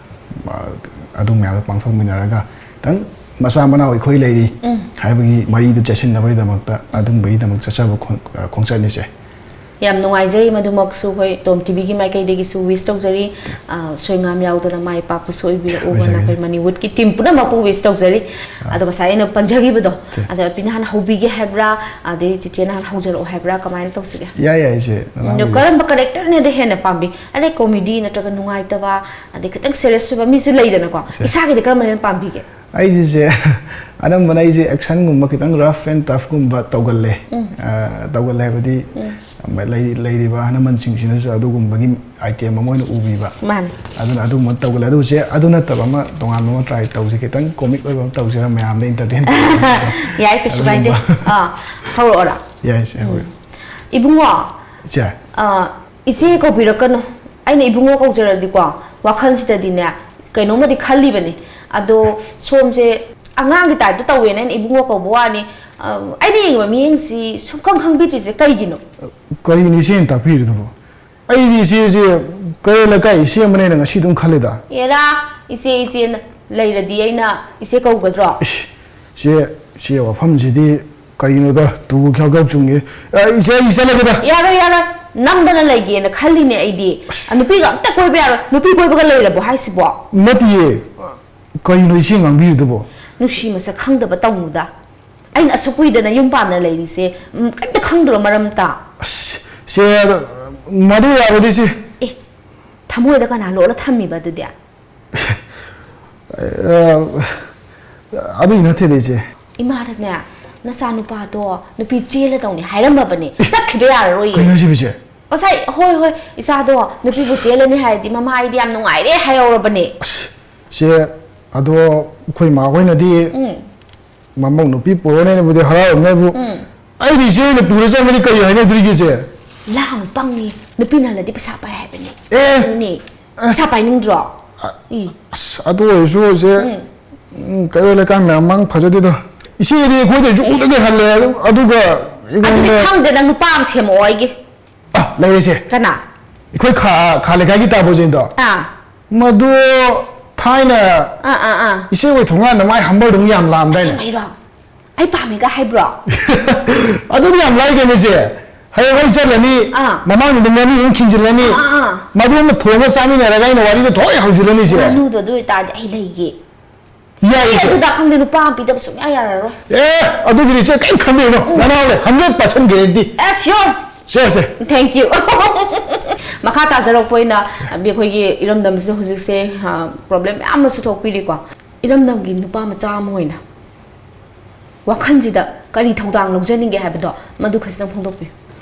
ꯑ, ꯑꯗꯨ ꯃꯌꯥꯝꯗꯣ ꯄꯥꯡꯊꯣꯛꯃꯤꯟꯅꯔꯒ ꯈꯤꯇꯪ ꯃꯆꯥ ꯃꯅꯥꯎ ꯑꯩꯈꯣꯏ ꯂꯩꯔꯤ ꯎꯝ꯫ ꯍꯥꯏꯕꯒꯤ ꯃꯔꯤꯗꯨ ꯆꯦꯠꯁꯤꯟꯅꯕꯒꯤꯗꯃꯛꯇ ꯑꯗꯨꯝꯕꯒꯤꯗꯃꯛ ꯆꯠꯆꯕ ꯈꯣꯡ-, ꯑ, ꯈꯣꯡꯆꯠꯅꯤꯁꯦ꯫ ꯌꯥꯝ ꯅꯨꯡꯉꯥꯏꯖꯩ, ꯃꯗꯨꯃꯛꯁꯨ ꯑꯩꯈꯣꯏ ꯇꯣꯝ ꯇꯤꯚꯤꯒꯤ ꯃꯥꯏꯀꯩꯗꯒꯤꯁꯨ wish ꯇꯧꯖꯔꯤ꯫ ꯑ, ꯁꯣꯏꯉꯥꯝ ꯌꯥꯎꯗꯅ ꯃꯥꯏ ꯄꯥꯛꯄꯁꯨ ꯑꯣꯏꯕꯤꯔꯛꯎ ꯑꯣꯏꯖꯒꯦ꯫ ꯑꯩꯈꯣꯏ ꯃꯅꯤꯋꯨꯗꯀꯤ team ꯄꯨꯝꯅꯃꯛꯄꯨ wish ꯇꯧꯖꯔꯤ꯫ ꯑ꯫ ꯑꯗꯣ ꯉꯁꯥꯏ ꯑꯩꯅ ꯄꯟꯖꯈꯤꯕꯗꯣ, ꯁꯦ꯫ ꯑꯗ ꯄꯤꯅ ꯍꯥꯟꯅ ꯍꯧꯕꯤꯒꯦ ꯍꯥꯏꯕ꯭ꯔꯥ, ꯑꯗꯩ ꯆꯤꯆꯦꯅ ꯍꯥꯟꯅ ꯍꯧꯖꯔꯛꯑꯣ ꯍꯥꯏꯕ꯭ꯔꯥ, ꯀꯃꯥꯏꯅ ꯇꯧꯁꯤꯒꯦ? ꯌꯥꯏ, ꯌꯥꯏ, ꯏꯆꯦ, ꯑꯗꯣ ꯅꯅꯥꯎꯒꯤꯗꯣ꯫ ꯀꯔꯝꯕ characterꯅꯗꯤ ꯍꯦꯟꯅ ꯄꯥꯝꯕꯤ? ꯑꯗꯩ comedy ꯅꯠꯇ꯭ꯔꯒ ꯅꯨꯡꯉꯥꯏꯇꯕ, ꯑꯗꯩ ꯈꯤꯇꯪ serious ꯑꯣꯏꯕ ꯃꯤꯁꯨ ꯂꯩꯗꯅꯀꯣ, ꯁꯦ꯫ ꯏꯁꯥꯒꯤꯗꯤ ꯀꯔꯝꯕꯅ ꯍꯦꯟꯅ ꯄꯥꯝꯕꯤꯒꯦ? ꯑꯩꯁꯦ, ꯁꯦ, ꯑꯅꯝꯕꯅ ꯑꯩꯁꯦ actionꯒꯨꯝꯕ ꯈꯤꯇꯪ rough and toughꯒꯨꯝꯕ ꯇꯧꯒꯜꯂꯦ꯫ ꯎꯝ꯫ ꯑ, ꯇꯧꯒꯜꯂꯦ ꯍꯥꯏꯕꯗꯤ, ꯎꯝ꯫ ꯂꯩ-, ꯂꯩꯔꯤꯕ ꯑꯍꯜ ꯂꯃꯟꯁꯤꯡꯁꯤꯅꯁꯨ ꯑꯗꯨꯒꯨꯝꯕꯒꯤ item ꯑꯃ ꯑꯣꯏꯅ ꯎꯕꯤꯕ꯫ ꯃꯥꯅꯦ꯫ ꯑꯗꯨꯅ ꯑꯗꯨꯒꯨꯝꯕ ꯇꯧꯒꯜꯂꯦ꯫ ꯑꯗꯨ ꯆꯦ, ꯑꯗꯨ ꯅꯠꯇꯕ ꯑꯃ, ꯇꯣꯉꯥꯟꯕ ꯑꯃ try ꯇꯧꯁꯦ꯫ ꯈꯤꯇꯪ comic ꯑꯣꯏꯕ ꯑꯃ ꯇꯧꯁꯤꯔ, ꯃꯌꯥꯝꯗ entertain ꯇꯧꯁꯤꯔ꯫ ꯌꯥꯏ, ꯀꯩꯁꯨ ꯀꯥꯏꯗꯦ꯫ ꯑꯗꯨꯒꯨꯝꯕ꯫ ꯑꯥ, ꯍꯧꯔꯛꯑꯣꯔꯥ? ꯌꯥꯏ, ꯆꯦ, ꯍꯧꯔꯣ꯫ ꯎꯝ꯫ ꯏꯕꯨꯡꯉꯣ, ꯏꯆꯦ꯫ ꯑꯥ, ꯏꯆꯦ ꯀꯧꯕꯤꯔꯛꯀꯅꯨ꯫ ꯑꯩꯅ ꯏꯕꯨꯡꯉꯣ ꯀꯧꯖꯔꯗꯤꯀꯣ, ꯋꯥꯈꯜꯁꯤꯗꯗꯤꯅꯦ, ꯀꯩꯅꯣꯝꯃꯗꯤ ꯈꯜꯂꯤꯕꯅꯤ꯫ ꯑꯗꯣ ꯁꯣꯝꯁꯦ ꯑꯉꯥꯡꯒꯤ typeꯇ ꯇꯧꯋꯦꯅ ꯑꯩꯅ ꯏꯕꯨꯡꯉꯣ ꯀꯧꯕ ꯋꯥꯅꯤ꯫ ꯑ, ꯑꯩꯅ ꯌꯦꯡꯉꯤꯕ ꯃꯤꯠꯌꯦꯡꯁꯤ ꯁꯨꯡꯈꯪ ꯈꯪꯕꯤꯗ꯭ꯔꯤꯁꯦ ꯀꯩꯒꯤꯅꯣ? ꯀꯔꯤꯅꯣ ꯏꯆꯦꯅ ꯇꯥꯛꯄꯤꯔꯤꯗꯨꯕꯣ? ꯑꯩꯗꯤ ꯏꯆꯦꯁꯦ ꯀꯩꯔꯣꯜ ꯂꯩꯀꯥꯏ ꯏꯆꯦ ꯑꯃꯅꯦꯅ ꯉꯁꯤ ꯑꯗꯨꯝ ꯈꯜꯂꯤꯗ꯫ ꯑꯦꯔꯥ, ꯏꯆꯦ, ꯏꯆꯦꯅ ꯂꯩꯔꯗꯤ ꯑꯩꯅ ꯏꯆꯦ ꯀꯧꯒꯗ꯭ꯔꯣ? ꯏꯁ, ꯏꯆꯦ, ꯏꯆꯦ ꯋꯥꯐꯝꯁꯤꯗꯤ ꯀꯔꯤꯅꯣꯗ, ꯇꯨ ꯈ꯭ꯌꯥꯎ ꯈ꯭ꯌꯥꯎ ꯆꯨꯡꯉꯦ꯫ ꯑ, ꯏꯆꯦ, ꯑꯩ ꯆꯠꯂꯒꯦꯗ꯫ ꯌꯥꯔꯣꯏ, ꯌꯥꯔꯣꯏ, ꯅꯝꯗꯅ ꯂꯩꯒꯦꯅ ꯈꯜꯂꯤꯅꯦ ꯑꯩꯗꯤ꯫ ꯑꯁ꯫ ꯅꯨꯄꯤꯒ ꯑꯝꯇ ꯀꯣꯏꯕ ꯌꯥꯔꯣꯏ꯫ ꯅꯨꯄꯤ ꯀꯣꯏꯕꯒ ꯂꯩꯔꯕꯣ ꯍꯥꯏꯁꯤꯕꯣ? ꯅꯠꯇꯤꯌꯦ꯫ ꯀꯔꯤꯅꯣ ꯏꯆꯦ ꯉꯥꯡꯕꯤꯔꯤꯗꯨꯕꯣ? ꯅꯨꯡꯁꯤ ꯃꯁꯛ ꯈꯪꯗꯕ ꯇꯧꯅꯨꯗ꯫ ꯑꯩꯅ ꯑꯁꯨꯛ ꯀꯨꯏꯗꯅ ꯌꯨꯝ ꯄꯥꯟꯅ ꯂꯩꯔꯤꯁꯦ, ꯎꯝ, ꯀꯩꯝꯇ ꯈꯪꯗ꯭ꯔꯣ ꯃꯔꯝꯇ? ꯑꯁ, ꯆꯦ, ꯃꯗꯨ ꯌꯥꯔꯣꯏꯗ, ꯏꯆꯦ꯫ ꯑꯦ, ꯊꯃꯣꯏꯗ ꯀꯅꯥ ꯂꯣꯠꯂ ꯊꯝꯃꯤꯕ ꯑꯗꯨꯗꯤ? ꯑ, ꯑꯗꯨꯒꯤ ꯅꯠꯇꯦꯗ, ꯏꯆꯦ꯫ ꯏꯃꯥꯗꯅꯦ, "ꯅꯆꯥꯅꯨꯄꯥꯗꯣ ꯅꯨꯄꯤ ꯆꯦꯜꯂꯗꯧꯅꯤ ꯍꯥꯏꯔꯝꯃꯕꯅꯦ꯫ ꯆꯠꯈꯤꯕ ꯌꯥꯔꯔꯣꯏꯌꯦ꯫" ꯀꯩꯅꯣ ꯍꯥꯏꯁꯤꯕꯣ, ꯏꯆꯦ? ꯉꯁꯥꯏ, "ꯍꯣꯏ, ꯍꯣꯏ, ꯏꯆꯥꯗꯣ ꯅꯨꯄꯤꯕꯨ ꯆꯦꯜꯂꯅꯤ ꯍꯥꯏꯔꯗꯤ ꯃꯃꯥ ꯑꯩꯗꯤ ꯌꯥꯝ ꯅꯨꯡꯉꯥꯏꯔꯦ" ꯍꯥꯏꯍꯧꯔꯕꯅꯦ꯫ ꯑꯁ, ꯆꯦ, ꯑꯗꯣ ꯑꯩꯈꯣꯏ ꯃꯥ ꯍꯣꯏꯅꯗꯤ ꯎꯝ꯫ ꯃꯃꯧ ꯅꯨꯄꯤ ꯄꯨꯔꯅꯦꯅꯕꯨꯗꯤ ꯍꯔꯥꯎꯔꯝꯅꯦꯕꯨ, ꯎꯝ꯫ ꯑꯩꯅ ꯏꯆꯦ ꯑꯣꯏꯅ ꯄꯨꯔ ꯆꯪꯉꯗꯤ ꯀꯔꯤ ꯍꯥꯏꯅꯗꯣꯔꯤꯒꯦ, ꯏꯆꯦ? ꯂꯥꯡꯅꯨ, ꯄꯪꯉꯤ꯫ ꯅꯨꯄꯤꯅ ꯍꯜꯂꯗꯤ ꯄꯩꯁꯥ ꯄꯥꯏ ꯍꯥꯏꯕꯅꯤ꯫ ꯑꯦ! ꯑꯗꯨꯅꯦ꯫ ꯑꯦ! ꯄꯩꯁꯥ ꯄꯥꯏꯅꯤꯡꯗ꯭ꯔꯣ? ꯑ, ꯏ꯫ ꯑꯁ, ꯑꯗꯨ ꯑꯣꯏꯔꯁꯨ, ꯏꯆꯦ, ꯎꯝ꯫ ꯎꯝ, ꯀꯩꯔꯣꯜ ꯂꯩꯀꯥꯏ ꯃꯌꯥꯝ ꯃꯥꯡ ꯐꯖꯗꯦꯗ꯫ ꯏꯆꯦꯗꯤ ꯑꯩꯈꯣꯏꯗꯩꯁꯨ ꯎꯗꯒꯩ ꯍꯜꯂꯦ, ꯑꯗꯨ-, ꯑꯗꯨꯒ ꯑꯗꯨꯗꯤ ꯑꯩꯉꯣꯟꯗ ꯈꯪꯗꯦ, ꯅꯪ ꯅꯨꯄꯥ ꯑꯃ ꯁꯦꯝꯃꯛꯑꯣ ꯑꯩꯒꯤ꯫ ꯑ, ꯂꯩꯔꯦ, ꯏꯆꯦ꯫ ꯀꯅꯥ? ꯑꯩꯈꯣꯏ ꯈꯥ, ꯈꯥ ꯂꯩꯀꯥꯏꯒꯤ ꯇꯥꯕꯣꯖꯦꯟꯗꯣ꯫ ꯑꯥ꯫ ꯃꯗꯨ ꯊꯥꯏꯅ ꯑꯥ ꯑꯥ ꯑꯥ ꯏꯆꯦ ꯍꯣꯏ ꯊꯣꯡꯒꯥꯟꯗ ꯃꯥꯏ ꯍꯝꯕꯔꯗꯨ ꯌꯥꯝ ꯂꯥꯝꯗꯥꯏꯅꯦ꯫ ꯑꯩꯔꯣ? ꯑꯩ ꯄꯥꯝꯃꯤꯒ ꯍꯥꯏꯕ꯭ꯔꯣ? ꯑꯗꯨꯗꯤ ꯌꯥꯝ ꯂꯥꯏ ꯀꯩꯅꯣ ꯏꯆꯦ꯫ ꯍꯌꯦꯡ ꯑꯩ ꯆꯠꯂꯅꯤ, ꯑꯥ꯫ ꯃꯃꯥꯡꯒꯤꯗ ꯉꯥꯅꯨ ꯑꯃ ꯈꯤꯟꯖꯤꯜꯂꯅꯤ, ꯑꯥ, ꯑꯥ꯫ ꯃꯗꯨ ꯑꯃ ꯊꯣꯡꯉ ꯆꯥꯃꯤꯟꯅꯔꯒ ꯑꯩꯅ ꯋꯥꯔꯤꯗꯣ ꯊꯣꯏ ꯍꯧꯖꯤꯜꯂꯅꯤ ꯏꯆꯦ꯫ ꯉꯥꯅꯨꯗꯣ ꯑꯗꯨ ꯑꯣꯏꯇꯥꯔꯗꯤ ꯑꯩ ꯂꯩꯒꯦ꯫ ꯌꯥꯏ ꯑꯩ ꯏꯆꯦ꯫ ꯑꯗꯨꯗ ꯈꯪꯗꯦ, ꯅꯨꯄꯥ ꯑꯃ ꯄꯤꯗꯕ ꯁꯨꯡꯌꯥ ꯌꯥꯔꯔꯣꯏ꯫ ꯑꯦ, ꯑꯗꯨꯒꯤꯗꯤ ꯏꯆꯦ ꯀꯩꯝ ꯈꯟꯕꯤꯔꯨꯅꯣ, ꯅꯅꯥꯎ ꯂꯩ, hundred percent guarantee꯫ A, sure꯫ Say say. Thank you꯫ ꯃꯈꯥ ꯇꯥꯖꯔꯛꯄ ꯑꯣꯏꯅ ꯑꯩꯈꯣꯏꯒꯤ ꯏꯔꯝꯗꯝꯁꯤꯗ ꯍꯧꯖꯤꯛꯁꯦ problem ꯃꯌꯥꯝ ꯑꯃꯁꯨ ꯊꯣꯛꯄꯤꯔꯤꯀꯣ꯫ ꯏꯔꯝꯗꯝꯒꯤ ꯅꯨꯄꯥ ꯃꯆꯥ ꯑꯃ ꯑꯣꯏꯅ ꯋꯥꯈꯜꯁꯤꯗ ꯀꯔꯤ ꯊꯧꯗꯥꯡ ꯂꯧꯖꯅꯤꯡꯒꯦ ꯍꯥꯏꯕꯗꯣ ꯃꯗꯨ ꯈꯖꯤꯛꯇꯪ ꯐꯣꯡꯗꯣꯛꯄꯤꯌꯨ꯫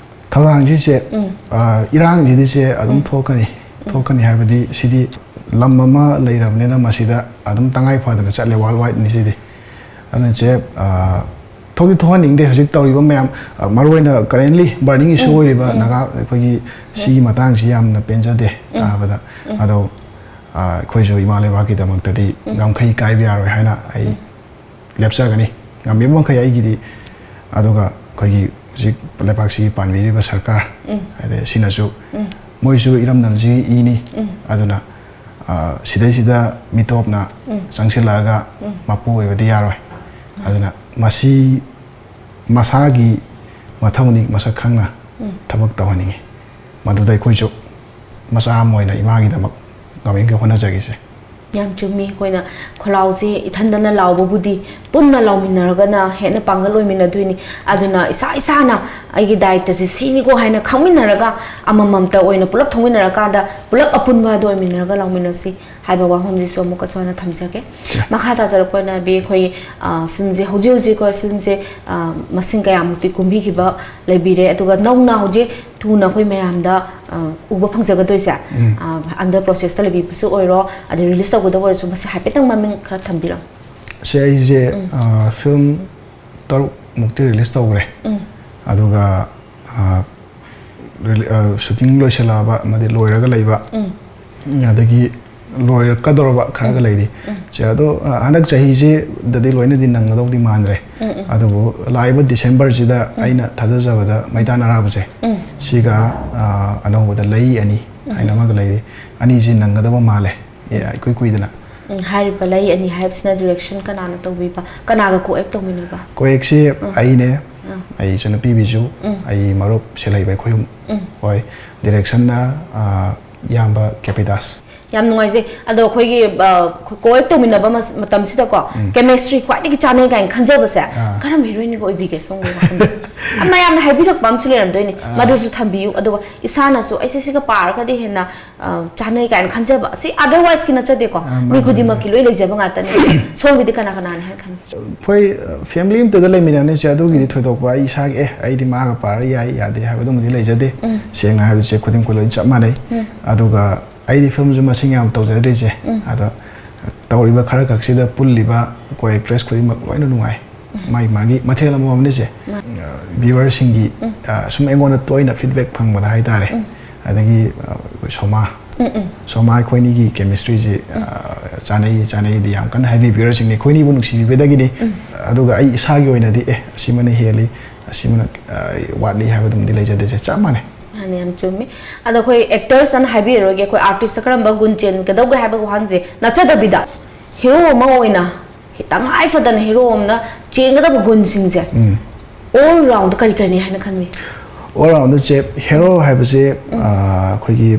ꯊꯧꯗꯥꯡꯁꯤꯁꯦ, ꯎꯝ꯫ ꯑ, ꯏꯔꯥꯡꯁꯤꯗꯤ ꯏꯆꯦ ꯑꯗꯨꯝ ꯊꯣꯛꯀꯅꯤ꯫ ꯊꯣꯛꯀꯅꯤ ꯍꯥꯏꯕꯗꯤ ꯁꯤꯗꯤ ꯂꯝ ꯑꯃ ꯂꯩꯔꯕꯅꯤꯅ ꯃꯁꯤꯗ ꯑꯗꯨꯝ ꯇꯉꯥꯏ ꯐꯗꯅ ꯆꯠꯂꯦ, world wide ꯅꯤ ꯁꯤꯗꯤ꯫ ꯑꯗꯨꯅ ꯏꯆꯦ, ꯑ, ꯊꯣꯛꯇꯤ ꯊꯣꯛꯍꯟꯅꯤꯡꯗꯦ ꯍꯧꯖꯤꯛ ꯇꯧꯔꯤꯕ ꯃꯌꯥꯝ, ꯑ, ꯃꯔꯨꯑꯣꯏꯅ currently burning issue ꯑꯣꯏꯔꯤꯕ ꯅꯥꯒꯥ ꯑꯩꯈꯣꯏꯒꯤ ꯁꯤꯒꯤ ꯃꯇꯥꯡꯁꯤ ꯌꯥꯝꯅ ꯄꯦꯟꯖꯗꯦ ꯇꯥꯕꯗ꯫ ꯑꯗꯣ, ꯑ, ꯑꯩꯈꯣꯏꯁꯨ ꯏꯃꯥ ꯂꯩꯕꯥꯛꯀꯤꯗꯃꯛꯇꯗꯤ ꯉꯝꯈꯩ ꯀꯥꯏꯕ ꯌꯥꯔꯣꯏ ꯍꯥꯏꯅ ꯑꯩ ꯂꯦꯞꯆꯒꯅꯤ, ꯉꯝꯃꯤꯕ ꯃꯈꯩ ꯑꯩꯒꯤꯗꯤ꯫ ꯑꯗꯨꯒ ꯑꯩꯈꯣꯏꯒꯤ ꯍꯧꯖꯤꯛ ꯂꯩꯕꯥꯛꯁꯤꯒꯤ ꯄꯥꯟꯕꯤꯔꯤꯕ ꯁꯔꯀꯥꯔ, ꯑꯗꯩ ꯁꯤꯅꯁꯨ, ꯃꯣꯏꯁꯨ ꯏꯔꯝꯗꯝꯁꯤꯒꯤ ꯏꯅꯤ꯫ ꯑꯗꯨꯅ, ꯑ, ꯁꯤꯗꯩꯁꯤꯗ ꯃꯤꯇꯣꯞꯅ ꯆꯪꯁꯤꯜꯂꯛꯑꯒ ꯃꯄꯨ ꯑꯣꯏꯕꯗꯤ ꯌꯥꯔꯣꯏ꯫ ꯑꯗꯨꯅ ꯃꯁꯤ ꯃꯁꯥꯒꯤ ꯃꯊꯧꯅꯤ, ꯃꯁꯛ ꯈꯪꯅ ꯊꯕꯛ ꯇꯧꯍꯟꯅꯤꯡꯉꯤ꯫ ꯃꯗꯨꯗ ꯑꯩꯈꯣꯏꯁꯨ ꯃꯆꯥ ꯑꯃ ꯑꯣꯏꯅ ꯏꯃꯥꯒꯤꯗꯃꯛ ꯉꯝꯃꯤꯈꯩ ꯍꯣꯠꯅꯖꯒꯦ ꯏꯆꯦ꯫ ꯌꯥꯝ ꯆꯨꯝꯃꯤ꯫ ꯑꯩꯈꯣꯏꯅ ꯈꯣꯜꯂꯥꯎꯁꯤ ꯏꯊꯟꯗꯅ ꯂꯥꯎꯕꯕꯨꯗꯤ ꯄꯨꯟꯅ ꯂꯥꯎꯃꯤꯟꯅꯔꯒꯅ ꯍꯦꯟꯅ ꯄꯥꯡꯒꯜ ꯑꯣꯏꯃꯤꯟꯅꯗꯣꯏꯅꯤ꯫ ꯑꯗꯨꯅ ꯏꯁꯥ ꯏꯁꯥꯅ ꯑꯩꯒꯤ ꯗꯥꯏꯇꯁꯦ ꯁꯤꯅꯤꯀꯣ ꯍꯥꯏꯅ ꯈꯪꯃꯤꯟꯅꯔꯒ ꯑꯃꯃꯝꯇ ꯑꯣꯏꯅ ꯄꯨꯂꯞ ꯊꯣꯛꯃꯤꯟꯅꯔꯀꯥꯟꯗ ꯄꯨꯂꯞ ꯑꯄꯨꯟꯕ ꯑꯗꯨ ꯑꯣꯏꯃꯤꯟꯅꯔꯒ ꯂꯥꯎꯃꯤꯟꯅꯁꯤ ꯍꯥꯏꯕ ꯋꯥꯐꯝꯁꯤꯁꯨ ꯑꯃꯨꯛꯀꯁꯨ ꯍꯟꯅ ꯊꯝꯖꯒꯦ꯫ ꯃꯈꯥ ꯇꯥꯖꯔꯛꯄ ꯑꯣꯏꯅ ꯕꯤ ꯑꯩꯈꯣꯏꯒꯤ, ꯑ, ꯐꯤꯂꯝꯁꯦ ꯍꯧꯖꯤꯛ ꯍꯧꯖꯤꯛ ꯑꯩꯈꯣꯏ ꯐꯤꯂꯝꯁꯦ, ꯑ, ꯃꯁꯤꯡ ꯀꯌꯥꯃꯨꯛꯇꯤ ꯀꯨꯝꯕꯤꯈꯤꯕ ꯂꯩꯕꯤꯔꯦ, ꯑꯗꯨꯒ ꯅꯧꯅ ꯍꯧꯖꯤꯛ ꯊꯨꯅ ꯑꯩꯈꯣꯏ ꯃꯌꯥꯝꯗ, ꯑ, ꯎꯕ ꯐꯪꯖꯒꯗꯣꯏꯁꯦ, ꯑ, under processꯇ ꯂꯩꯕꯤꯕꯁꯨ ꯑꯣꯏꯔꯣ, ꯑꯗꯩ release ꯇꯧꯒꯗꯕ ꯑꯣꯏꯔꯁꯨ ꯃꯁꯤ ꯍꯥꯏꯐꯦꯠꯇꯪ ꯃꯃꯤꯡ ꯈꯔ ꯊꯝꯕꯤꯔꯝꯃꯨ꯫ ꯁꯦ ꯑꯩꯁꯦ, ꯑ, ꯐꯤꯂꯝ ꯇꯔꯨꯛ ꯃꯨꯛꯇꯤ release ꯇꯧꯈ꯭ꯔꯦ꯫ ꯑꯗꯨꯒ, ꯑ, ꯔꯤꯂꯤ-, ꯑ, shooting ꯂꯣꯏꯁꯤꯜꯂꯛꯑꯕ ꯑꯃꯗꯤ ꯂꯣꯏꯔꯒ ꯂꯩꯕ, ꯑꯗꯒꯤ ꯂꯣꯏꯔꯛꯀꯗꯧꯔꯕ ꯈꯔꯒ ꯂꯩꯔꯤ꯫ ꯁꯦ, ꯑꯗꯣ, ꯑ, ꯍꯟꯗꯛ ꯆꯍꯤꯁꯤꯗꯗꯤ ꯂꯣꯏꯅꯗꯤ ꯅꯪꯒꯗꯧꯗꯤ ꯃꯥꯟꯗ꯭ꯔꯦ꯫ ꯑꯗꯨꯕꯨ ꯂꯥꯛꯏꯕ Decemberꯁꯤꯗ ꯑꯩꯅ ꯊꯥꯖꯖꯕꯗ ꯃꯩꯇꯥꯟ ꯑꯔꯥꯕꯁꯦ, ꯁꯤꯒ, ꯑ, ꯑꯅꯧꯕꯗ ꯂꯩ ꯑꯅꯤ ꯍꯥꯏꯅ ꯑꯃꯒ ꯂꯩꯔꯤ꯫ ꯑꯅꯤꯁꯤ ꯅꯪꯒꯗꯕ ꯃꯥꯜꯂꯦ, ꯑꯦ, ꯏꯀꯨꯏ ꯀꯨꯏꯗꯅ꯫ ꯎꯝ, ꯍꯥꯏꯔꯤꯕ ꯂꯩ ꯑꯅꯤ ꯍꯥꯏꯕꯁꯤꯅ ꯗꯤꯔꯦꯛꯁꯟ ꯀꯅꯥꯅ ꯇꯧꯕꯤꯕ, ꯀꯅꯥꯒ ꯀꯣ ꯑꯦꯛ ꯇꯧꯃꯤꯟꯅꯕ? ꯀꯣ ꯑꯦꯛꯁꯦ ꯑꯩꯅꯦ, ꯑꯩ ꯏꯆꯟꯅꯨꯄꯤ ꯕꯤꯖꯨ, ꯑꯩ ꯃꯔꯨꯞ ꯁꯦꯜꯍꯩꯕ, ꯑꯩꯈꯣꯏ ꯑꯍꯨꯝ ꯑꯣꯏ꯫ ꯗꯤꯔꯦꯛꯁꯟꯅ ꯏꯌꯥꯝꯕ ꯀꯦꯄꯤꯗꯥꯁ꯫ ꯌꯥꯝ ꯅꯨꯡꯉꯥꯏꯖꯩ꯫ ꯑꯗꯣ ꯑꯩꯈꯣꯏꯒꯤ ꯀꯣ ꯑꯦꯛ ꯇꯧꯃꯤꯟꯅꯕ ꯃꯇꯝꯁꯤꯗꯀꯣ, ꯀꯦꯃꯤꯁꯇ꯭ꯔꯤ ꯈ꯭ꯋꯥꯏꯗꯒꯤ ꯆꯥꯅꯩ ꯀꯥꯏꯅ ꯈꯟꯖꯕꯁꯦ ꯀꯔꯝꯕ ꯍꯤꯔꯣꯏꯟꯒ ꯑꯣꯏꯕꯤꯒꯦ, ꯁꯣꯝꯒꯤ ꯋꯥꯈꯜꯗ? ꯃꯌꯥꯝꯅ ꯍꯥꯏꯕꯤꯔꯛꯄ ꯑꯃꯁꯨ ꯂꯩꯔꯝꯗꯣꯏꯅꯤ, ꯃꯗꯨꯁꯨ ꯊꯝꯕꯤꯌꯨ꯫ ꯑꯗꯨꯒ ꯏꯁꯥꯅꯁꯨ ꯑꯩꯁꯦ ꯁꯤꯒ ꯄꯥꯔꯒꯗꯤ ꯍꯦꯟꯅ ꯆꯥꯅꯩ ꯀꯥꯏꯅ ꯈꯟꯖꯕ, ꯁꯤ ꯑꯗꯔꯋꯥꯏꯁꯀꯤ ꯅꯠꯆꯗꯦꯀꯣ, ꯃꯤ ꯈꯨꯗꯤꯡꯃꯛꯀꯤ ꯂꯣꯏ ꯂꯩꯖꯕ ꯉꯥꯛꯇꯅꯤ꯫ ꯁꯣꯝꯒꯤꯗꯤ ꯀꯅꯥ ꯀꯅꯥꯅ ꯍꯥꯏꯅ ꯈꯟꯕꯤ? ꯑꯩꯈꯣꯏ ꯐꯦꯃꯤꯂꯤ ꯑꯝꯇꯗ ꯂꯩꯃꯤꯟꯅꯕꯅꯤꯁꯦ, ꯑꯗꯨꯒꯤꯗꯤ ꯊꯣꯏꯗꯣꯛꯄ ꯑꯩ ꯏꯁꯥꯒꯤ ꯑꯦ ꯑꯩꯗꯤ ꯃꯥꯒ ꯄꯥꯔ ꯌꯥꯏ ꯌꯥꯗꯦ ꯍꯥꯏꯕ ꯑꯗꯨꯝꯕꯗꯤ ꯂꯩꯖꯗꯦ꯫ ꯁꯦꯡꯅ ꯍꯥꯏꯕꯁꯦ ꯈꯨꯗꯤꯡꯃꯛ ꯂꯣꯏ ꯆꯞ ꯃꯥꯟꯅꯩ꯫ ꯑꯗꯨꯒ ꯑꯩꯗꯤ ꯐꯤꯂꯝꯁꯨ ꯃꯁꯤꯡ ꯌꯥꯝ ꯇꯧꯖꯗ꯭ꯔꯤꯁꯦ, ꯑꯗꯣ ꯇꯧꯔꯤꯕ ꯈꯔ ꯈꯛꯁꯤꯗ ꯄꯨꯜꯂꯤꯕ ꯀꯣ ꯑꯦꯛꯇ꯭ꯔꯦꯁ ꯈꯨꯗꯤꯡꯃꯛ ꯂꯣꯏꯅ ꯅꯨꯡꯉꯥꯏ꯫ ꯃꯥꯒꯤ ꯃꯥꯒꯤ ꯃꯊꯦꯜ ꯑꯃꯃꯝꯅꯤꯁꯦ꯫ ꯚ꯭ꯌꯨꯋꯔꯁꯤꯡꯒꯤ ꯁꯨꯝ ꯑꯩꯉꯣꯟꯗ ꯇꯣꯏꯅ ꯐꯤꯗꯕꯦꯛ ꯐꯪꯕꯗ ꯍꯥꯏꯇꯥꯔꯦ꯫ ꯑꯗꯒꯤ ꯑꯩꯈꯣꯏ ꯁꯣꯃꯥ, ꯁꯣꯃꯥ ꯑꯩꯈꯣꯏꯅꯤꯒꯤ ꯀꯦꯃꯤꯁꯇ꯭ꯔꯤꯁꯤ ꯆꯥꯅꯩ ꯆꯥꯅꯩꯗꯤ ꯌꯥꯝ ꯀꯟꯅ ꯍꯥꯏꯕꯤ, ꯚ꯭ꯌꯨꯋꯔꯁꯤꯡꯅ ꯑꯩꯈꯣꯏꯅꯤꯕꯨ ꯅꯨꯡꯁꯤꯕꯤꯕꯗꯒꯤꯅꯤ꯫ ꯑꯗꯨꯒ ꯑꯩ ꯏꯁꯥꯒꯤ ꯑꯣꯏꯅꯗꯤ ꯑꯦ ꯑꯁꯤꯃꯅ ꯍꯦꯜꯂꯤ, ꯑꯁꯤꯃꯅ ꯋꯥꯠꯂꯤ ꯍꯥꯏꯕꯗꯨꯃꯗꯤ ꯂꯩꯖꯗꯦꯁꯦ, ꯆꯞ ꯃꯥꯟꯅꯩ꯫ ꯃꯥꯅꯦ, ꯌꯥꯝ ꯆꯨꯝꯃꯤ꯫ ꯑꯗꯣ ꯑꯩꯈꯣꯏ ꯑꯦꯛꯇꯔꯁ ꯑꯅ ꯍꯥꯏꯕꯤꯔꯔꯣꯏꯒꯦ, ꯑꯩꯈꯣꯏ ꯑꯥꯔꯇꯤꯁꯇ ꯀꯔꯝꯕ ꯒꯨꯟ ꯆꯦꯟꯒꯗꯧꯒꯦ ꯍꯥꯏꯕꯒꯤ ꯋꯥꯍꯪꯁꯦ ꯅꯠꯆꯗꯕꯤꯗ, ꯍꯦꯔꯣ ꯑꯃ ꯑꯣꯏꯅ ꯇꯉꯥꯏ ꯐꯗꯅ ꯍꯦꯔꯣ ꯑꯃꯅ ꯆꯦꯟꯒꯗꯕ ꯒꯨꯟꯁꯤꯡꯁꯦ ꯑꯣꯜ ꯔꯥꯎꯟꯗ ꯀꯔꯤ ꯀꯔꯤꯅꯤ ꯍꯥꯏꯅ ꯈꯟꯕꯤ? ꯑꯣꯜ ꯔꯥꯎꯟꯗ ꯆꯦ ꯍꯦꯔꯣ ꯍꯥꯏꯕꯁꯦ ꯑꯩꯈꯣꯏꯒꯤ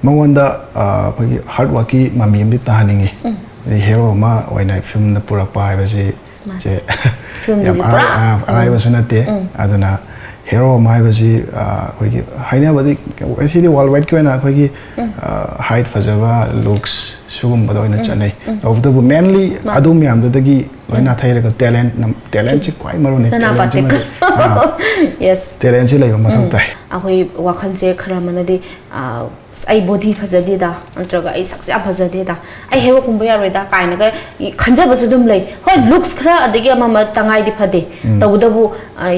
ꯃꯉꯣꯟꯗ ꯑꯩꯈꯣꯏꯒꯤ ꯍꯥꯔꯗ ꯋꯥꯔꯛꯀꯤ ꯃꯃꯤ ꯑꯃꯗꯤ ꯇꯥꯍꯟꯅꯤꯡꯉꯤ꯫ ꯑꯗꯩ ꯍꯦꯔꯣ ꯑꯃ ꯑꯣꯏꯅ ꯐꯤꯂꯝꯗ ꯄꯨꯔꯛꯄ ꯍꯥꯏꯕꯁꯤ ꯁꯦ ꯌꯥꯝ ꯑꯔꯥꯏꯕꯁꯨ ꯅꯠꯇꯦ꯫ ꯑꯗꯨꯅ ꯍꯦꯔꯣ ꯑꯃ ꯍꯥꯏꯕꯁꯤ ꯑꯩꯈꯣꯏꯒꯤ ꯍꯥꯏꯅꯕꯗꯤ ꯁꯤꯗꯤ ꯋꯥꯔꯜ ꯋꯥꯏꯗꯀꯤ ꯑꯣꯏꯅ ꯑꯩꯈꯣꯏꯒꯤ ꯍꯥꯏꯠ ꯐꯖꯕ, ꯂꯨꯛꯁ, ꯁꯤꯒꯨꯝꯕꯗ ꯑꯣꯏꯅ ꯆꯠꯅꯩ꯫ ꯇꯧꯕꯇꯕꯨ ꯃꯦꯟꯂꯤ ꯑꯗꯨ ꯃꯌꯥꯝꯗꯨꯗꯒꯤ ꯂꯣꯏ ꯅꯥꯊꯩꯔꯒ ꯇꯦꯂꯦꯟ, ꯇꯦꯂꯦꯟꯁꯤ ꯈ꯭ꯋꯥꯏ ꯃꯔꯨꯅꯤ꯫ ꯅꯅꯥ ꯇꯦꯂꯦꯟꯁꯤꯃꯗꯤ ꯄꯥꯇꯦꯀꯔ꯫ Yes. ꯇꯦꯂꯦꯟꯁꯤ ꯂꯩꯕ ꯃꯊꯧ ꯇꯥꯏ꯫ ꯑꯩꯈꯣꯏ ꯋꯥꯈꯜꯁꯦ ꯈꯔ ꯑꯃꯅꯗꯤ ꯑꯁ, ꯑꯩ ꯕꯣꯗꯤ ꯐꯖꯗꯦꯗ, ꯅꯠꯇ꯭ꯔꯒ ꯑꯩ ꯁꯛꯁꯦ ꯌꯥꯝ ꯐꯖꯗꯦꯗ, ꯑꯩ ꯍꯦꯔꯣ ꯀꯨꯝꯕ ꯌꯥꯔꯣꯏꯗ ꯀꯥꯏꯅꯒ ꯈꯟꯖꯕꯁꯨ ꯑꯗꯨꯝ ꯂꯩ꯫ ꯍꯣꯏ, ꯂꯨꯛꯁ ꯈꯔ ꯑꯗꯒꯤ ꯑꯃ ꯑꯃ ꯇꯉꯥꯏꯗꯤ ꯐꯗꯦ, ꯇꯧꯕꯇꯕꯨ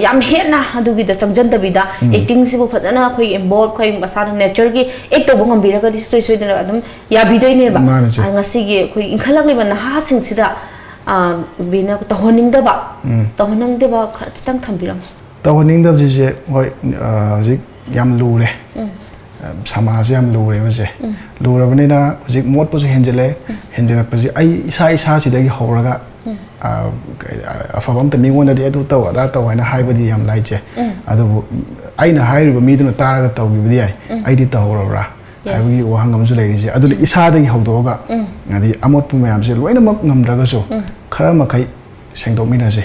ꯌꯥꯝ ꯍꯦꯟꯅ ꯑꯗꯨꯒꯤꯗ ꯆꯪꯁꯤꯟꯗꯕꯤꯗ, ꯑꯦꯛꯇꯤꯡꯁꯤꯕꯨ ꯐꯖꯅ ꯑꯩꯈꯣꯏ ꯏꯝꯕꯣꯜ ꯑꯩꯈꯣꯏ ꯃꯁꯥꯅ ꯅꯦꯆꯔꯒꯤ ꯑꯦꯛ ꯇꯧꯕ ꯉꯝꯕꯤꯔꯒꯗꯤ ꯁꯨꯡꯁꯣꯏ ꯁꯣꯏꯗꯅ ꯑꯗꯨꯝ ꯌꯥꯕꯤꯗꯣꯏꯅꯦꯕ꯫ ꯃꯥꯅꯦ, ꯆꯦ꯫ ꯉꯁꯤꯒꯤ ꯑꯩꯈꯣꯏ ꯏꯟꯈꯠꯂꯛꯂꯤꯕ ꯅꯍꯥꯁꯤꯡꯁꯤꯗ ꯕꯤꯅ ꯇꯧꯍꯟꯅꯤꯡꯗꯕ, ꯇꯧꯍꯟꯅꯤꯡꯗꯕ ꯈꯔ ꯈꯤꯇꯪ ꯊꯝꯕꯤꯔꯝꯃꯨ꯫ ꯇꯧꯍꯟꯅꯤꯡꯗꯕꯁꯤꯁꯦ ꯍꯣꯏ, ꯍꯧꯖꯤꯛ ꯌꯥꯝ ꯂꯨꯔꯦ꯫ ꯁꯃꯥꯖꯁꯦ ꯌꯥꯝ ꯂꯨꯔꯦꯕꯁꯦ꯫ ꯂꯨꯔꯕꯅꯤꯅ ꯍꯧꯖꯤꯛ ꯃꯣꯠꯄꯁꯨ ꯍꯦꯟꯖꯤꯜꯂꯦ꯫ ꯍꯦꯟꯖꯤꯜꯂꯛꯄꯁꯦ ꯑꯩ ꯏꯁꯥ ꯏꯁꯥꯁꯤꯗꯒꯤ ꯍꯧꯔꯒ, ꯑ, ꯑꯐꯕ ꯑꯝꯇ ꯃꯤꯉꯣꯟꯗꯗꯤ ꯑꯗꯨ ꯇꯧ, ꯑꯗꯥ ꯇꯧ ꯍꯥꯏꯅ ꯍꯥꯏꯕꯗꯤ ꯌꯥꯝ ꯂꯥꯏꯖꯩ꯫ ꯑꯗꯨꯕꯨ ꯑꯩꯅ ꯍꯥꯏꯔꯤꯕ ꯃꯤꯗꯨꯅ ꯇꯥꯔꯒ ꯇꯧꯈꯤꯕꯗꯤ ꯌꯥꯏ, ꯑꯩꯗꯤ ꯇꯧꯍꯧꯔꯕ꯭ꯔꯥ ꯍꯥꯏꯕꯒꯤ ꯋꯥꯍꯪ ꯑꯃꯁꯨ ꯂꯩꯔꯤꯁꯦ꯫ ꯑꯗꯨꯅ ꯏꯁꯥꯗꯒꯤ ꯍꯧꯗꯣꯛꯑꯒ, ꯍꯥꯏꯗꯤ ꯑꯃꯣꯠꯄ ꯃꯌꯥꯝꯁꯦ ꯂꯣꯏꯅꯃꯛ ꯉꯝꯗ꯭ꯔꯒꯁꯨ ꯈꯔ ꯃꯈꯩ ꯁꯦꯡꯗꯣꯛꯃꯤꯟꯅꯁꯦ꯫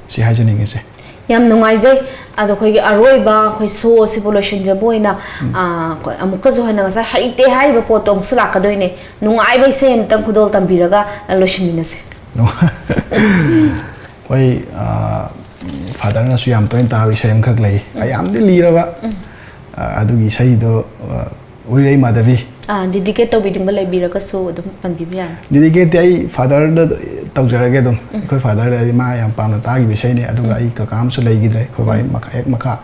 ꯁꯤ ꯍꯥꯏꯖꯅꯤꯡꯉꯤꯁꯦ꯫ ꯌꯥꯝ ꯅꯨꯡꯉꯥꯏꯖꯩ꯫ ꯑꯗꯣ ꯑꯩꯈꯣꯏꯒꯤ ꯑꯔꯣꯏꯕ ꯑꯩꯈꯣꯏ ꯁꯣ ꯑꯁꯤꯕꯨ ꯂꯣꯏꯁꯤꯟꯖꯕ ꯑꯣꯏꯅ, ꯑ, ꯑꯩꯈꯣꯏ ꯑꯃꯨꯛꯀꯁꯨ ꯍꯟꯅ ꯉꯁꯥꯏ ꯍꯩꯇꯦ ꯍꯥꯏꯔꯤꯕ ꯄꯣꯠꯇꯣ ꯑꯃꯨꯛꯁꯨ ꯂꯥꯛꯀꯗꯣꯏꯅꯦ꯫ ꯅꯨꯡꯉꯥꯏꯕ ꯏꯁꯩ ꯑꯃꯇꯪ ꯈꯨꯗꯣꯜ ꯇꯝꯕꯤꯔꯒ ꯂꯣꯏꯁꯤꯟꯃꯤꯟꯅꯁꯦ꯫ ꯑꯩꯈꯣꯏ, ꯑ, ꯐꯥꯗꯔꯅꯁꯨ ꯌꯥꯝ ꯇꯣꯏꯅ ꯇꯥꯕ ꯏꯁꯩ ꯑꯃꯈꯛ ꯂꯩ꯫ ꯑ, ꯌꯥꯝꯗꯤ ꯂꯤꯔꯕ, ꯑ, ꯑꯗꯨꯒꯤ ꯏꯁꯩꯗꯣ, ꯑ, ꯎꯔꯤꯔꯩ ꯃꯥꯙꯕꯤ꯫ ꯑꯥ, ꯗꯤꯗꯤꯀꯦꯠ ꯇꯧꯕꯤꯅꯤꯡꯕ ꯂꯩꯕꯤꯔꯒꯁꯨ ꯑꯗꯨꯝ ꯄꯟꯕꯤꯕ ꯌꯥꯅꯤ꯫ ꯗꯤꯗꯤꯀꯦꯠꯇꯤ ꯑꯩ ꯐꯥꯗꯔꯗ ꯇꯧꯖꯔꯒꯦ ꯑꯗꯨꯝ꯫ ꯑꯩꯈꯣꯏ ꯐꯥꯗꯔꯗ ꯑꯩ ꯃꯥ ꯌꯥꯝ ꯄꯥꯝꯅ ꯇꯥꯈꯤꯕ ꯏꯁꯩꯅꯦ꯫ ꯑꯗꯨꯒ ꯑꯩ ꯀꯀꯥ ꯑꯃꯁꯨ ꯂꯩꯈꯤꯗ꯭ꯔꯦ, ꯑꯩꯈꯣꯏ ꯕꯥ ꯍꯦꯛ ꯃꯈꯥ, ꯍꯦꯛ ꯃꯈꯥ꯫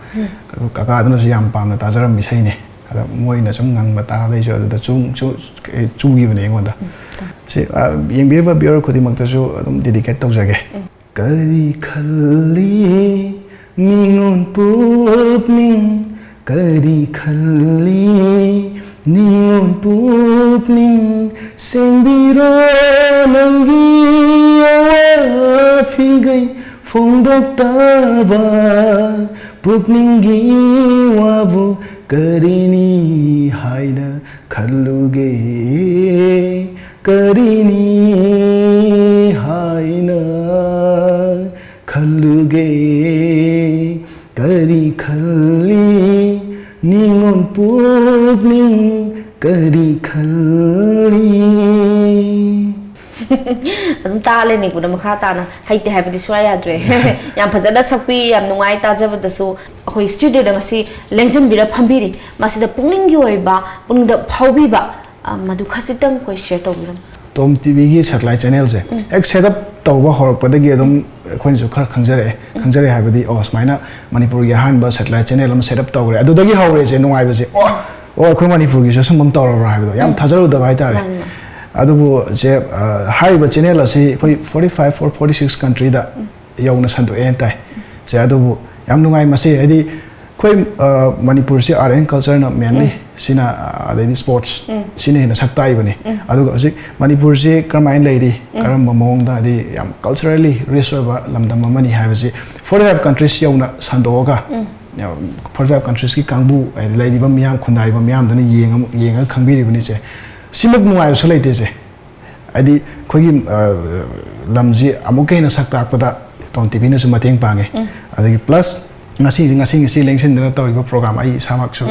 ꯀꯀꯥꯗꯨꯅꯁꯨ ꯌꯥꯝ ꯄꯥꯝꯅ ꯇꯥꯖꯔꯝꯕ ꯏꯁꯩꯅꯦ꯫ ꯑꯗ ꯃꯣꯏꯅ ꯁꯨꯝ ꯉꯪꯕ ꯇꯥꯕꯗ ꯑꯩꯁꯨ ꯑꯗꯨꯗ ꯆꯨ-, ꯆꯨ-, ꯑꯦ, ꯆꯨꯈꯤꯕꯅꯦ ꯑꯩꯉꯣꯟꯗ꯫ ꯁꯤ, ꯑ, ꯌꯦꯡꯕꯤꯔꯤꯕ viewer ꯈꯨꯗꯤꯡꯃꯛꯇꯁꯨ ꯑꯗꯨꯝ dedicate ꯇꯧꯖꯒꯦ꯫ ꯀꯔꯤ ꯈꯜꯂꯤ ꯅꯤꯉꯣꯟ ꯄꯨꯛꯅꯤꯡ, ꯀꯔꯤ ꯈꯜꯂꯤ ꯅꯤꯉꯣꯟ ꯄꯨꯛꯅꯤꯡ? ꯁꯦꯡꯕꯤꯔꯣ ꯅꯪꯒꯤ ꯑꯋꯥ ꯐꯤꯒꯩ ꯐꯣꯡꯗꯣꯛꯇꯕ ꯄꯨꯛꯅꯤꯡꯒꯤ ꯋꯥꯕꯨ ꯀꯔꯤꯅꯤ ꯍꯥꯏꯅ ꯈꯜꯂꯨꯒꯦ? ꯀꯔꯤꯅꯤ ꯍꯥꯏꯅ ꯈꯜꯂꯨꯒꯦ? ꯀꯔꯤ ꯈꯜꯂꯤ ꯅꯤꯉꯣꯟ ꯄꯨꯛꯅꯤꯡ, ꯀꯔꯤ ꯈꯜꯂꯤ? ꯑꯗꯨꯝ ꯇꯥ ꯂꯩꯅꯤꯡꯕꯗ ꯃꯈꯥ ꯇꯥꯅ ꯍꯩꯇꯦ ꯍꯥꯏꯕꯗꯤ ꯁꯨꯡꯌꯥ ꯌꯥꯗ꯭ꯔꯦ꯫ ꯌꯥꯝ ꯐꯖꯅ ꯁꯛꯄꯤ, ꯌꯥꯝ ꯅꯨꯡꯉꯥꯏ ꯇꯥꯖꯕꯗꯁꯨ꯫ ꯑꯩꯈꯣꯏ ꯁ꯭ꯇꯨꯗꯤꯑꯣꯗ ꯉꯁꯤ ꯂꯦꯡꯁꯤꯟꯕꯤꯔ ꯐꯝꯕꯤꯔꯤ꯫ ꯃꯁꯤꯗ ꯄꯨꯛꯅꯤꯡꯒꯤ ꯑꯣꯏꯕ, ꯄꯨꯛꯅꯤꯡꯗ ꯐꯥꯎꯕꯤꯕ, ꯑ, ꯃꯗꯨ ꯈꯖꯤꯛꯇꯪ ꯑꯩꯈꯣꯏ ꯁꯤꯌꯔ ꯇꯧꯕꯤꯔꯝꯃꯨ꯫ ꯇꯣꯝ ꯇꯤꯚꯤꯒꯤ ꯁꯦꯇꯦꯂꯥꯏꯠ ꯆꯦꯅꯦꯜꯁꯦ ꯍꯦꯛ ꯁꯦꯠ ꯑꯞ ꯇꯧꯕ ꯍꯧꯔꯛꯄꯗꯒꯤ ꯑꯗꯨꯝ ꯑꯩꯈꯣꯏꯅꯁꯨ ꯈꯔ ꯈꯪꯖꯔꯛꯑꯦ꯫ ꯈꯪꯖꯔꯛꯑꯦ ꯍꯥꯏꯕꯗꯤ, ꯑꯣ, ꯁꯨꯃꯥꯏꯅ ꯃꯅꯤꯄꯨꯔꯒꯤ ꯑꯍꯥꯟꯕ ꯁꯦꯇꯦꯂꯥꯏꯠ ꯆꯦꯅꯦꯜ ꯑꯃ ꯁꯦꯠ ꯑꯞ ꯇꯧꯈ꯭ꯔꯦ, ꯑꯗꯨꯗꯒꯤ ꯍꯧꯔꯦꯁꯦ ꯅꯨꯡꯉꯥꯏꯕꯁꯦ꯫ ꯑꯣ, ꯑꯣ, ꯑꯩꯈꯣꯏ ꯃꯅꯤꯄꯨꯔꯒꯤꯁꯨ ꯑꯁꯨꯝꯕ ꯑꯃ ꯇꯧꯔꯕ꯭ꯔꯥ ꯍꯥꯏꯕꯗꯣ ꯌꯥꯝ ꯊꯥꯖꯔꯨꯗꯕ ꯍꯥꯏꯇꯥꯔꯦ꯫ ꯃꯥꯅꯤ, ꯃꯥꯅꯤ꯫ ꯑꯗꯨꯕꯨ ꯁꯦ, ꯑ, ꯍꯥꯏꯔꯤꯕ ꯆꯦꯅꯦꯜ ꯑꯁꯤ ꯑꯩꯈꯣꯏ forty five or forty six countryꯗ ꯌꯧꯅ ꯁꯟꯗꯣꯛꯑꯦ ꯍꯥꯏ ꯇꯥꯏ꯫ ꯁꯦ, ꯑꯗꯨꯕꯨ ꯌꯥꯝ ꯅꯨꯡꯉꯥꯏ꯫ ꯃꯁꯤ ꯍꯥꯏꯗꯤ ꯑꯩꯈꯣꯏ, ꯑ, ꯃꯅꯤꯄꯨꯔꯁꯤ art and cultureꯅ mainly ꯁꯤꯅ ꯑꯗꯩꯗꯤ ꯁ꯭ꯄꯣꯔꯠꯁ ꯁꯤꯅ ꯍꯦꯟꯅ ꯁꯛ ꯇꯥꯛꯏꯕꯅꯤ꯫ ꯑꯗꯨꯒ ꯍꯧꯖꯤꯛ ꯃꯅꯤꯄꯨꯔꯁꯤ ꯀꯔꯝꯍꯥꯏꯅ ꯂꯩꯔꯤ, ꯀꯔꯝꯕ ꯃꯑꯣꯡꯗ ꯍꯥꯏꯗꯤ ꯌꯥꯝ ꯀꯜꯆꯔꯦꯜꯂꯤ ꯔꯤꯆ ꯑꯣꯏꯕ ꯂꯝꯗꯝ ꯑꯃꯅꯤ ꯍꯥꯏꯕꯁꯤ ꯐꯣꯔꯇꯤ ꯐꯥꯏꯚ ꯀꯟꯇ꯭ꯔꯤꯁ ꯌꯧꯅ ꯁꯟꯗꯣꯛꯑꯒ ꯐꯣꯔꯇꯤ ꯐꯥꯏꯚ ꯀꯟꯇ꯭ꯔꯤꯁꯀꯤ ꯀꯥꯡꯕꯨ ꯍꯥꯏꯗꯤ ꯂꯩꯔꯤꯕ ꯃꯤꯌꯥꯝ ꯈꯨꯟꯗꯥꯔꯤꯕ ꯃꯤꯌꯥꯝꯗꯨꯅ ꯌꯦꯡꯉ ꯌꯦꯡꯉꯒ ꯈꯪꯕꯤꯔꯤꯕꯅꯤ ꯏꯆꯦ꯫ ꯁꯤꯃꯨꯛ ꯅꯨꯡꯉꯥꯏꯕꯁꯨ ꯂꯩꯇꯦ ꯏꯆꯦ꯫ ꯍꯥꯏꯗꯤ ꯑꯩꯈꯣꯏꯒꯤ ꯂꯝꯁꯤ ꯑꯃꯨꯛꯀ ꯍꯦꯟꯅ ꯁꯛ ꯇꯥꯛꯄꯗ ꯇꯣꯝ ꯇꯤꯚꯤꯅꯁꯨ ꯃꯇꯦꯡ ꯄꯥꯡꯉꯦ꯫ ꯑꯗꯒꯤ ꯄ꯭ꯂꯁ ꯉꯁꯤꯁꯤ ꯉꯁꯤ ꯉꯁꯤ ꯂꯦꯡꯁꯤꯟꯗꯨꯅ ꯇꯧꯔꯤꯕ ꯄ꯭ꯔꯣꯒ꯭ꯔꯥꯝ ꯑꯩ ꯏꯁꯥꯃꯛꯁꯨ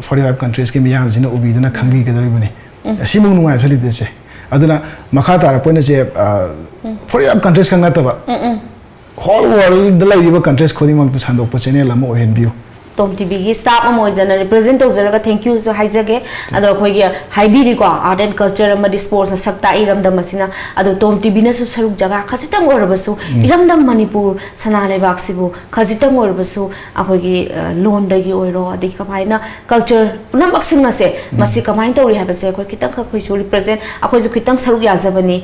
ꯐꯣꯔꯇꯤ ꯐꯥꯏꯚ ꯀꯟꯇ꯭ꯔꯤꯁꯀꯤ ꯃꯤꯌꯥꯝꯁꯤꯅ ꯎꯕꯤꯗꯨꯅ ꯈꯪꯕꯤꯒꯗꯧꯔꯤꯕꯅꯤ꯫ ꯁꯤꯃꯨꯛ ꯅꯨꯡꯉꯥꯏꯕꯁꯨ ꯂꯩꯇꯦ ꯏꯆꯦ꯫ ꯑꯗꯨꯅ ꯃꯈꯥ ꯇꯥꯔꯛꯄ ꯑꯣꯏꯅ ꯏꯆꯦ, ꯐꯣꯔꯇꯤ ꯐꯥꯏꯚ ꯀꯟꯇ꯭ꯔꯤꯁ ꯈꯛ ꯅꯠꯇꯕ ꯍꯣꯜ ꯋꯥꯔꯜꯗ ꯂꯩꯔꯤꯕ ꯀꯟꯇ꯭ꯔꯤꯁ ꯈꯨꯗꯤꯡꯃꯛꯇ ꯁꯟꯗꯣꯛꯄ ꯆꯦꯅꯦꯜ ꯑꯃ ꯑꯣꯏꯍꯟꯕꯤꯌꯨ꯫ ꯇꯣꯝ ꯇꯤꯚꯤꯒꯤ ꯁ꯭ꯇꯥꯐ ꯑꯃ ꯑꯣꯏꯖꯅ ꯔꯤꯄ꯭ꯔꯖꯦꯟ ꯇꯧꯖꯔꯒ ꯊꯦꯡꯀ꯭ꯌꯨꯁꯨ ꯍꯥꯏꯖꯒꯦ꯫ ꯑꯗꯣ ꯑꯩꯈꯣꯏꯒꯤ ꯍꯥꯏꯕꯤꯔꯤꯀꯣ, ꯑꯥꯔꯠ ꯑꯦꯟ ꯀꯜꯆꯔ ꯑꯃꯗꯤ ꯁ꯭ꯄꯣꯔꯠꯁꯅ ꯁꯛ ꯇꯥꯛꯏ ꯏꯔꯝꯗꯝ ꯑꯁꯤꯅ꯫ ꯑꯗꯣ ꯇꯣꯝ ꯇꯤꯚꯤꯅꯁꯨ ꯁꯔꯨꯛ ꯖꯒꯥ ꯈꯖꯤꯛꯇꯪ ꯑꯣꯏꯔꯕꯁꯨ ꯏꯔꯝꯗꯝ ꯃꯅꯤꯄꯨꯔ ꯁꯅꯥ ꯂꯩꯕꯥꯛꯁꯤꯕꯨ ꯈꯖꯤꯛꯇꯪ ꯑꯣꯏꯔꯕꯁꯨ ꯑꯩꯈꯣꯏꯒꯤ ꯂꯣꯟꯗꯒꯤ ꯑꯣꯏꯔꯣ, ꯑꯗꯒꯤ ꯀꯃꯥꯏꯅ ꯀꯜꯆꯔ ꯄꯨꯝꯅꯃꯛꯁꯤꯡ ꯑꯁꯦ ꯃꯁꯤ ꯀꯃꯥꯏꯅ ꯇꯧꯔꯤ ꯍꯥꯏꯕꯁꯦ ꯑꯩꯈꯣꯏ ꯈꯤꯇꯪꯈꯛ ꯑꯩꯈꯣꯏꯁꯨ ꯔꯤꯄ꯭ꯔꯖꯦꯟ, ꯑꯩꯈꯣꯏꯁꯨ ꯈꯤꯇꯪ ꯁꯔꯨꯛ ꯌꯥꯖꯕꯅꯤ꯫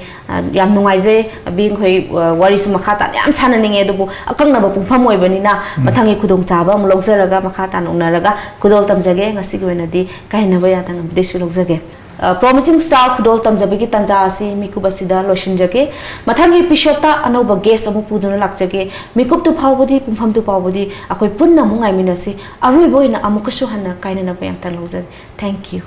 ꯌꯥꯝ ꯅꯨꯡꯉꯥꯏꯖꯩ ꯑꯕꯤ, ꯑꯩꯈꯣꯏ ꯋꯥꯔꯤꯁꯨ ꯃꯈꯥ ꯇꯥꯅ ꯌꯥꯝ ꯁꯥꯟꯅꯅꯤꯡꯉꯦ, ꯑꯗꯨꯕꯨ ꯑꯀꯛꯅꯕ ꯄꯨꯡꯐꯝ ꯑꯣꯏꯕꯅꯤꯅ ꯃꯊꯪꯒꯤ ꯈꯨꯗꯣꯡꯆꯥꯕ ꯑꯃꯨꯛ ꯂꯧꯖꯔꯒ ꯃꯈꯥ ꯇꯥꯅ ꯎꯅꯔꯒ ꯈꯨꯗꯣꯜ ꯇꯝꯖꯒꯦ꯫ ꯉꯁꯤꯒꯤ ꯑꯣꯏꯅꯗꯤ ꯀꯥꯏꯅꯕ ꯌꯥꯗꯅ ꯕꯤꯗꯦꯁꯁꯨ ꯂꯧꯖꯒꯦ꯫ ꯄ꯭ꯔꯣꯃꯤꯁꯤꯡ ꯁ꯭ꯇꯥꯔ ꯈꯨꯗꯣꯜ ꯇꯝꯖꯕꯒꯤ ꯇꯥꯟꯖꯥ ꯑꯁꯤ ꯃꯤꯀꯨꯞ ꯑꯁꯤꯗ ꯂꯣꯏꯁꯤꯟꯖꯒꯦ꯫ ꯃꯊꯪꯒꯤ ꯏꯄꯤꯁꯣꯗꯇ ꯑꯅꯧꯕ ꯒꯦꯁ ꯑꯃꯨꯛ ꯄꯨꯗꯨꯅ ꯂꯥꯛꯆꯒꯦ꯫ ꯃꯤꯀꯨꯞꯇꯨ ꯐꯥꯎꯕꯗꯤ, ꯄꯨꯡꯐꯝꯗꯨ ꯐꯥꯎꯕꯗꯤ ꯑꯩꯈꯣꯏ ꯄꯨꯟꯅ ꯑꯃꯨꯛ ꯉꯥꯏꯃꯤꯟꯅꯁꯤ꯫ ꯑꯔꯣꯏꯕ ꯑꯣꯏꯅ ꯑꯃꯨꯛꯀꯁꯨ ꯍꯟꯅ ꯀꯥꯏꯅꯅꯕ ꯌꯥꯝꯇꯪ ꯂꯧꯖꯒꯦ꯫ Thank you꯫